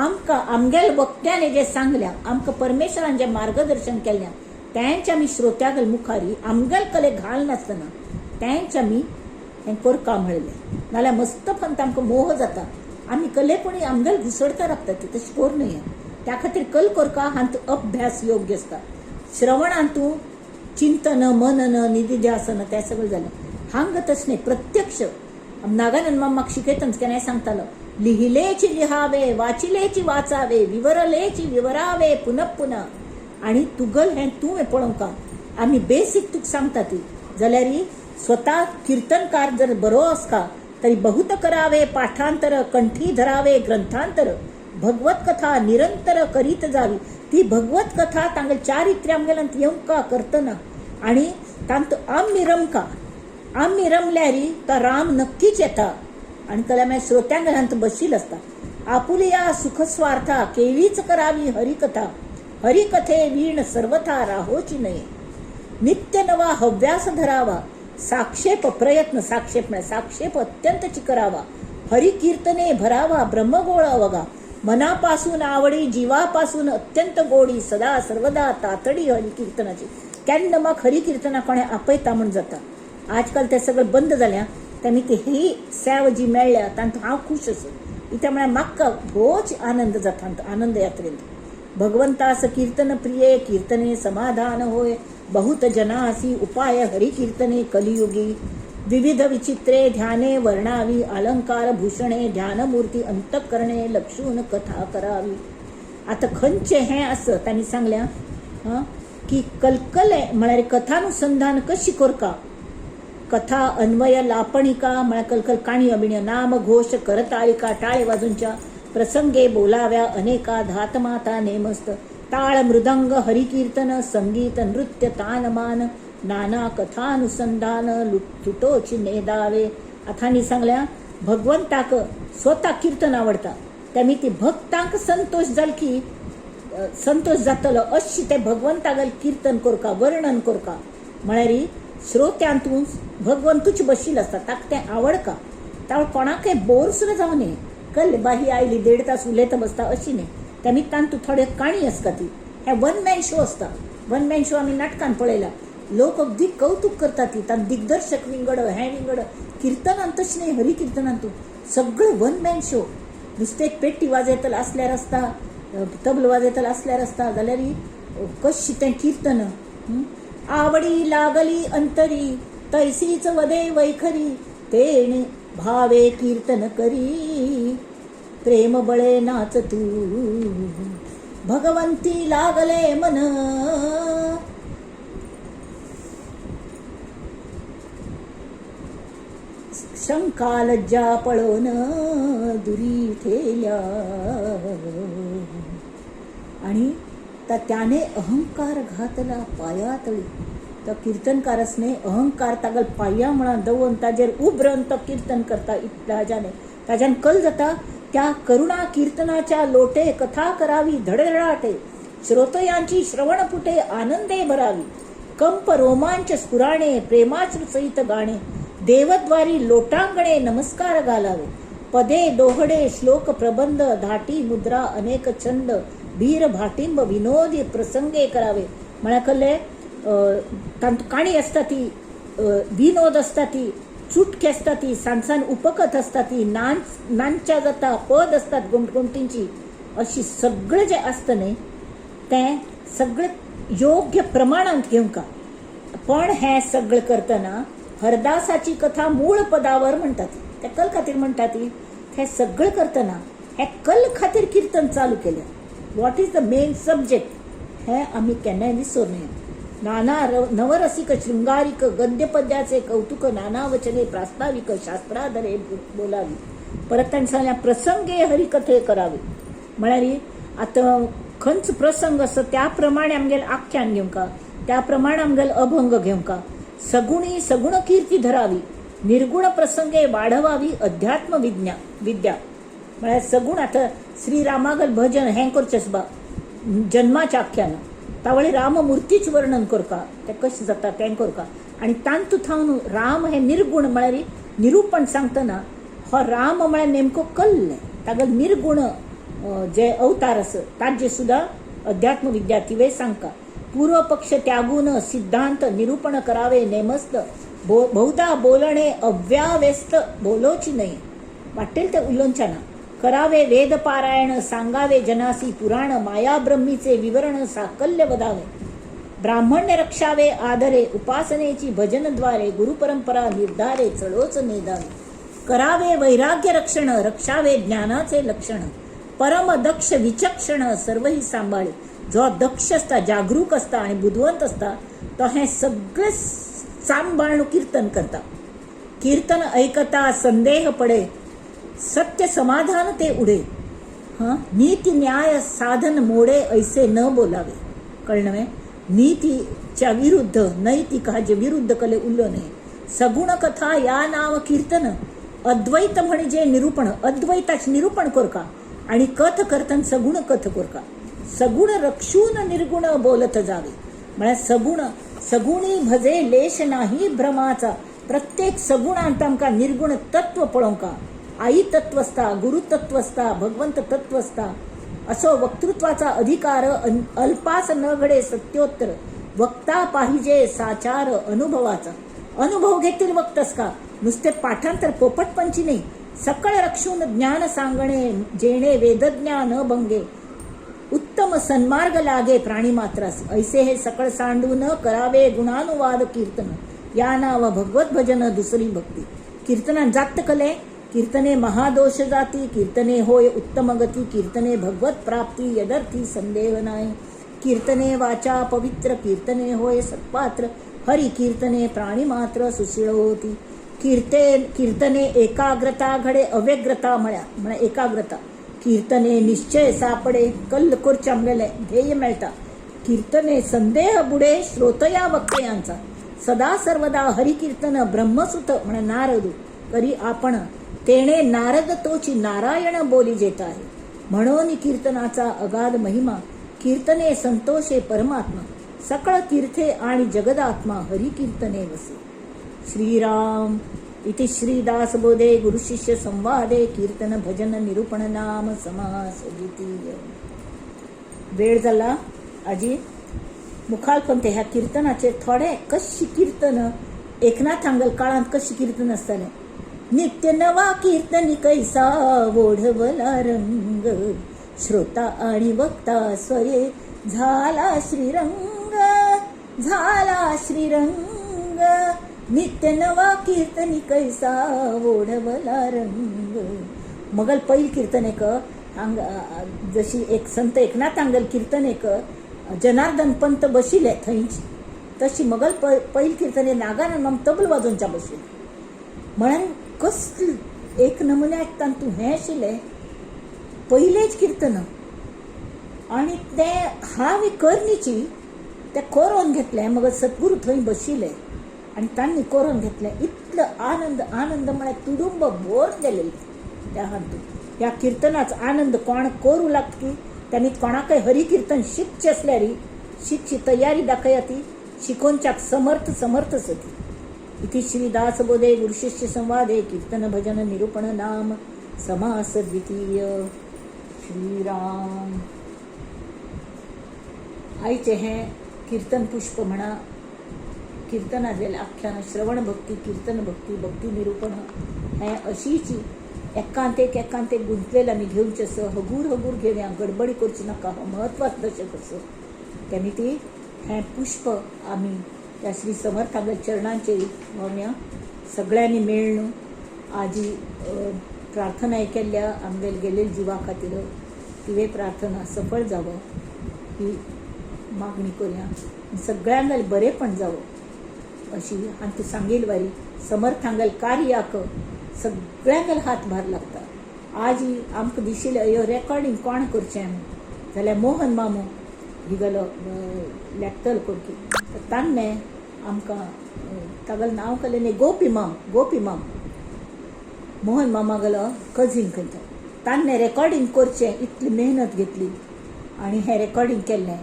[SPEAKER 1] आमकां आमगेल वक्त्याने जें सांगल्या, आमकां परमेश्वरान जें मार्गदर्शन केल्लें तेंच आमी श्रोत्यागल मुखारी आमगेल कले घालनासतना तेंच आमी हें करका म्हणलें. नाल्यार मस्त पंत आमकां मोह जाता, आमी कलेपणी आमगेल घुसडता रावता ती तशें करूं न्हय. त्या खातीर कल करका हांतू अभ्यास योग्य आसता. श्रवणांतू चिंतन मनन निधिध्यासन तें सगळें जालें. हांगा तशें न्हय, प्रत्यक्ष नागानंद मामाक शिकयतना केन्नाय सांगतालो, लिहिलेची लिहावे वाचिलेची वाचावे विवरलेची विवरावे पुनः पुनः. आनी तुगल हें तूं पळोवंक आमी बेसीक तुका सांगता ती जाल्यार स्वता किर्तनकार जर बरो आसता तरी बहुत करावे पाठांतर कंठी धरावे ग्रंथांतर भगवत कथा निरंतर करीत जावी. ती भगवत कथा तांगेले चारित्र्य आमगेल्यान येवंका करतना आनी तांतू आमी रमका, आमी रमल्यार तो राम नक्कीच येता आनी कल्या मागीर श्रोत्यांक घरांत बशील आसता. आपुलिया सुखस्वार्था केळीच करावी हरिकथा हरिकथे वीण सर्वथा राहोची नये. नित्य नवा हव्यास धरावा साक्षेप प्रयत्न साक्षेप म्हळ्यार साक्षेप अत्यंतची करावा हरिकीर्तने भरावा ब्रह्मगोळ अवघा मनापासून आवडी जीवापासून अत्यंत गोडी सदा सर्वदा तातडी हरिकीर्तनाची. केन्ना म्हाका हरिकीर्तना कोणें आपयता म्हूण जाता. आजकाल तें सगळें बंद जाल्या तेमी ती ही सेवा जी मेळ्ळ्या तांतूत हांव खूश आसा. कित्याक म्हळ्यार म्हाका भोवच आनंद जाता आनंद यात्रेंत. भगवंतास कीर्तन प्रिये कीर्तने समाधान होय बहुत जनासी उपाय हरिकीर्तने कलियुगी. विविध विचित्रे ध्याने वर्णावी अलंकार भूषणे ध्यानमूर्ती अंतःकरणे लक्षून कथा करावी. आतां खंयचें हें आसा तांणी सांगल्या की कलकले म्हळ्यार कथानुसंधान कशी करका. कथा अन्वय लापणिका म्हळ्यार कलकल काणयो बिणयो नाम घोष करताळिका टाळे वाजूंच्या प्रसंगे बोलाव्या अनेका धातमाता नेमस्त ताळ मृदंग हरिकीर्तन संगीत नृत्य तानमान नाना कथानुसंधान लुटोची नेदावे. आतांनी सांगल्या भगवंताक स्वता कीर्तन आवडटा तेमी ती भक्तांक संतोष जाल की संतोष जातलो अशी ते भगवंताक कीर्तन करका वर्णन करका. म्हळ्यार श्रोत्यांतून भगवंतूच बशील आसता ताका तें आवडका. ताळ कोणाकय बोर सुद्दां जावं न्हय कल्ले बाही आयली देड तास उलयता बसता अशी न्हय. तेमी तांतू थोड्यो काणी आसता ती हे वन मॅन शो आसता. वन मॅन शो आमी नाटकान पळयला, लोक अगदी कौतुक करतात ती तांकां दिग्दर्शक विंगड हें विंगड किर्तनान तशें न्हय हरिकिर्तनान तूं सगळें वन मॅन शो. नुस्तें एक पेटी वाजयतलो आसल्यार आसता, तबलो वाजयतलो आसल्यार आसता, जाल्यार कशें तें किर्तन. आवडी लागली अंतरी तैसीच वदे वैखरी तेणे भावे कीर्तन करी प्रेम बळे नाच तू भगवंती लागले मन. शंका लज्जा पळोवन दुरी ठेल्या. आणि त्याने अहंकार घातला पायातळी. तो कीर्तनकारसने अहंकार तागल पाया म्हणून दवरून ताजेर उबरून तो कीर्तन करता इतल्या ताज्यान कल जाता. त्या करुणा कीर्तनाच्या लोटे कथा करावी धडधडाटे श्रोतयांची श्रवण पुटे आनंदे भरावी कंप रोमांच स्फुराणे प्रेमाश्रू सहित गाणे देवद्वारी लोटांगणे नमस्कार घालावे पदे दोहडे श्लोक प्रबंध धाटी मुद्रा अनेक छंद भीर भाटिंब विनोदी प्रसंगे करावे. म्हळ्यार कल्ले तांतू काणी आसता ती विनोद आसता ती चुटके आसता ती सान सान उपकथ आसता ती नांच्या जाता पद आसतात गोमटींची अशी सगळें जें आसता न्हय तें सगळें योग्य प्रमाणांत घेवंका. पण हें सगळें करतना हरदासाची कथा मूळ पदावर म्हणटात त्या कल खातीर म्हणटा ती. हें सगळें करतना हें कल खातीर कीर्तन चालू केलें. What is the main subject हें आमी केन्नाय विसरूं नये. नाना नवरसिक शृंगारिक गद्यपद्याचे कौतुक नाना वचने प्रास्ताविक शास्त्राधरे बोलावी. परत ताणें सांगलें प्रसंगे हरिकथे करावी. म्हळ्यार आतां खंयचो प्रसंग आसा त्या प्रमाणे आमगेलें आख्यान घेवंका, त्या प्रमाणे आमगेलो अभंग घेवंका. सगुणी सगुण कीर्ती धरावी, निर्गुण प्रसंगे वाढवावी अध्यात्म विद्या. म्हळ्यार सगुण आतां श्रीरामागल भजन हें करचें आसबा जन्माचें आख्यान, तावळी राममूर्तीच वर्णन करका, तें कशें जाता तें करका. आनी तांतू थावन राम हें निर्गुण म्हळ्यार निरुपण सांगतना हो राम म्हळ्यार नेमको कल्ल, तागेलो निर्गुण जे अवतार आसा ताजे सुद्दां अध्यात्म विद्या तिवें सांगका. पूर्व पक्ष त्यागून सिद्धांत निरूपण करावे नेमस्त, बहुधा बोलणे अव्याव्यस्त बोलोची न्हय, वाटेल ते उलोवचें ना. करावे वेद पारायण सांगावे जनासी पुराण, माया ब्रह्मीचे विवरण साकल्य वदावे. ब्राह्मण्य रक्षावे आदरे उपासनेची भजनद्वारे, गुरुपरंपरा निर्धारे चढोच नेदावे. करावे वैराग्य रक्षण रक्षावे ज्ञानाचे लक्षण, परम दक्ष विचक्षण सर्वही सांभाळे. जो दक्ष असता, जागरूक असता आणि बुदवंत असता तो हें सगळें सांबाळून कीर्तन करता. कीर्तन ऐकता संदेह पडे, सत्य समाधान ते उडे, हं नीती न्याय साधन मोडे ऐसे न बोलावे. कळलं न्हय? नीतीच्या विरुद्ध, नैतिक हाजे विरुद्ध कले उल्लो न्हय. सगुण कथा या नाव कीर्तन, अद्वैत म्हणजे निरूपण, अद्वैताचे निरूपण करका आणि कथ करतन सगुण कथ करका. सगुण रक्षून निर्गुण बोलत जावे. म्हळ्यार सगुण सगुणी भजे लेश नाही भ्रमाचा. प्रत्येक सगुणांत आमकां निर्गुण तत्व पळोवंका. आई तत्व आसता, गुरु तत्व आसता, भगवंत तत्व आसता. असो वक्तृत्वाचा अधिकार अल्पास न घडे सत्योत्तर, वक्ता पाहिजे साचार अनुभवाचा. अनुभव घेतील वक्तस का, नुसते पाठांतर पोपटपंची नाही. सकळ रक्षून ज्ञान सांगणे जेणे वेदज्ञा न भंगे, उत्तम सन्मार्ग लागे प्राणी मात्रास. ऐसे हे सकळ सांडून करावे गुणानुवाद कीर्तन, या नाव भगवत भजन दुसरी भक्ती. कीर्तनान जात कले, कीर्तने महादोष जाती, कीर्तने होय उत्तम गती, कीर्तने भगवत प्राप्ती यदर्थी संदेह नाही. कीर्तने वाचा पवित्र, कीर्तने होय सत्पात्र, हरी कीर्तने प्राणी मात्र सुशीळ होती. कीर्तने एकाग्रता घडे अव्यग्रता म्हळ्या म्हळ्यार एकाग्रता. कीर्तने निश्चय सापडे, कल्ल करचें आमगेलें ध्येय मेळटा. कीर्तने संदेह बुडे श्रोतया वक्तयांचा. सदा सर्वदा हरिकीर्तन ब्रह्मसुत म्हण नारदू करी आपण, तेणे नारद तोची नारायण बोली जेत आहे. म्हणून कीर्तनाचा अगाध महिमा, कीर्तने संतोषे परमात्मा, सकळ तीर्थे आणि जगदात्मा हरिकीर्तने वसे. श्रीराम. इति श्रीदासबोधे गुरुशिष्य संवादे कीर्तन भजन निरूपण नाम समास द्वितीय. वेळ जाला आजी मुखार पण ते ह्या कीर्तनाचे थोडे कशी कीर्तन एकनाथ हांगल काळांत कशी कीर्तन आसतालें. नित्य नवा कीर्तनी कैसा ओढवला रंग, श्रोता आणि वक्ता स्वये झाला श्रीरंग, झाला श्रीरंग. नित्य नवा कीर्तनी कैसा ओढवला रंग. मगल पैल कीर्तन एक हांग जशी एक संत एकनाथ हांगल कीर्तन एक जनार्दन पंत बशिले थंयच, तशी मगल पैल कीर्तन नागानंद माम तबल वाजोवच्या बशिले. म्हळ्यार कसले एक नमुन्याक तांतूं हें आशिल्लें पयलेच कीर्तन आणि तें हांवें करनीची तें कोरोन घेतलें. मग सद्गुरू थंय बशिल्ले आनी तांणी कोरोन घेतलें. इतलो आनंद आनंद म्हळ्यार तुडुंब भोर गेलेले त्या हातूंत. ह्या किर्तनाचो आनंद कोण करूं लागता की त्यांनी कोणाकय हरी कीर्तन शिकचें आसल्यार शिकची तयारी दाखया, ती शिकोवच्याक समर्थ समर्थ सती. इति श्री दासबोधे गुरुशिष्य संवादे कीर्तन भजन निरूपण नाम समास द्वितीय. श्रीराम. आयचें हें कीर्तन पुष्प म्हणा, किर्तनांतलें आख्यान, श्रवण भक्ती, कीर्तन भक्ती, भक्ती निरूपण हें अशीच एकांत एक एकांत एक गुंतलेलं आमी घेवचें असो हगूर हगूर घेवया, गडबडी करची नाका. हो म्हत्वाचो दशक असो तेमी ती हें पुष्प आमी त्या श्री समर्थांच्या चरणांचेर व्हांवया सगळ्यांनी मेळ्ळून. आजी प्रार्थना केल्ल्या आमगेले गेलेल्या जिवा खातीर तिवे प्रार्थना सफळ जावं ही. मागणी करुया. सगळ्यांगेल बरेंपण जावं अशी आनी तूं सांगील वारी समर्थांगेल कार्याक सगळ्यांगेल हातभार लागता. आज आमकां दिशिल्लें ह्यो रेकॉर्डिंग कोण करचें म्हूण, जाल्यार मोहन मामू हिगलो लेखतलो कोरकी, तर ताणें आमकां तागेलें नांव केलें न्ही, गोपी माम, गोपी माम मोहन मामागेलो कजीन खंय तो, ताणें रेकॉर्डिंग करचें इतली मेहनत घेतली आनी हें रेकॉर्डिंग केल्लें.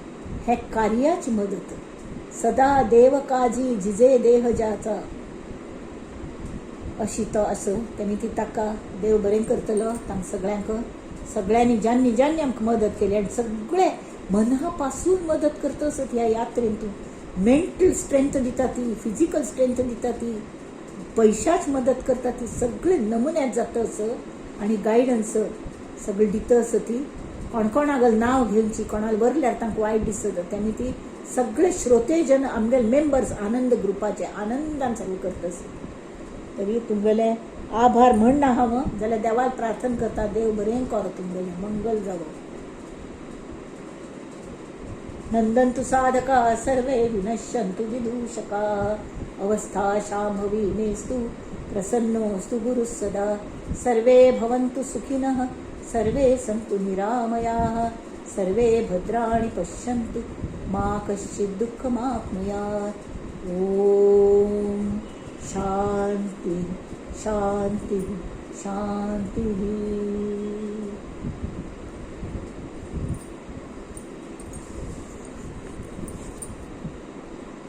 [SPEAKER 1] हें कार्याची मदत. सदा देव काजी जिजे देह ज्याचा अशी तो आसूं. तेणी ती ताका देव बरें करतलो. तांकां सगळ्यांक, सगळ्यांनी ज्यांनी ज्यांनी आमकां मदत केली आनी सगळे मना पासून मदत करता आसत ह्या यात्रेन, तूं मेंटल स्ट्रेंथ दिता ती, फिजिकल स्ट्रेंथ दिता ती, पयशाच मदत करता ती, सगळे नमुन्यात जाता असं आनी गायडन्स सगळें दिता आसा ती. कोण कोणागेल नांव घेवची, कोणाक वरल्यार तांकां वायट दिसत, तेणी ती सगळे श्रोतेजन आमगेले मेंबर्स आनंद ग्रुपाचे आनंदान सगळें करता आसत. तरी तुमगेले आभार म्हणना हांव, जाल्यार देवाक प्रार्थना करता, देव बरें कर, तुमगेलें मंगल जावं. नंदन्तु साधका सर्वे विनश्यन्तु विदूषका अवस्था शाम्भवी मेस्तु प्रसन्नोऽस्तु गुरुः सदा. सर्वे भवन्तु सुखिनः सर्वे सन्तु निरामयाः सर्वे भद्राणि पश्यन्तु मा कश्चित् दुःखमाप्नुयात्. ॐ शांती शांती शांती.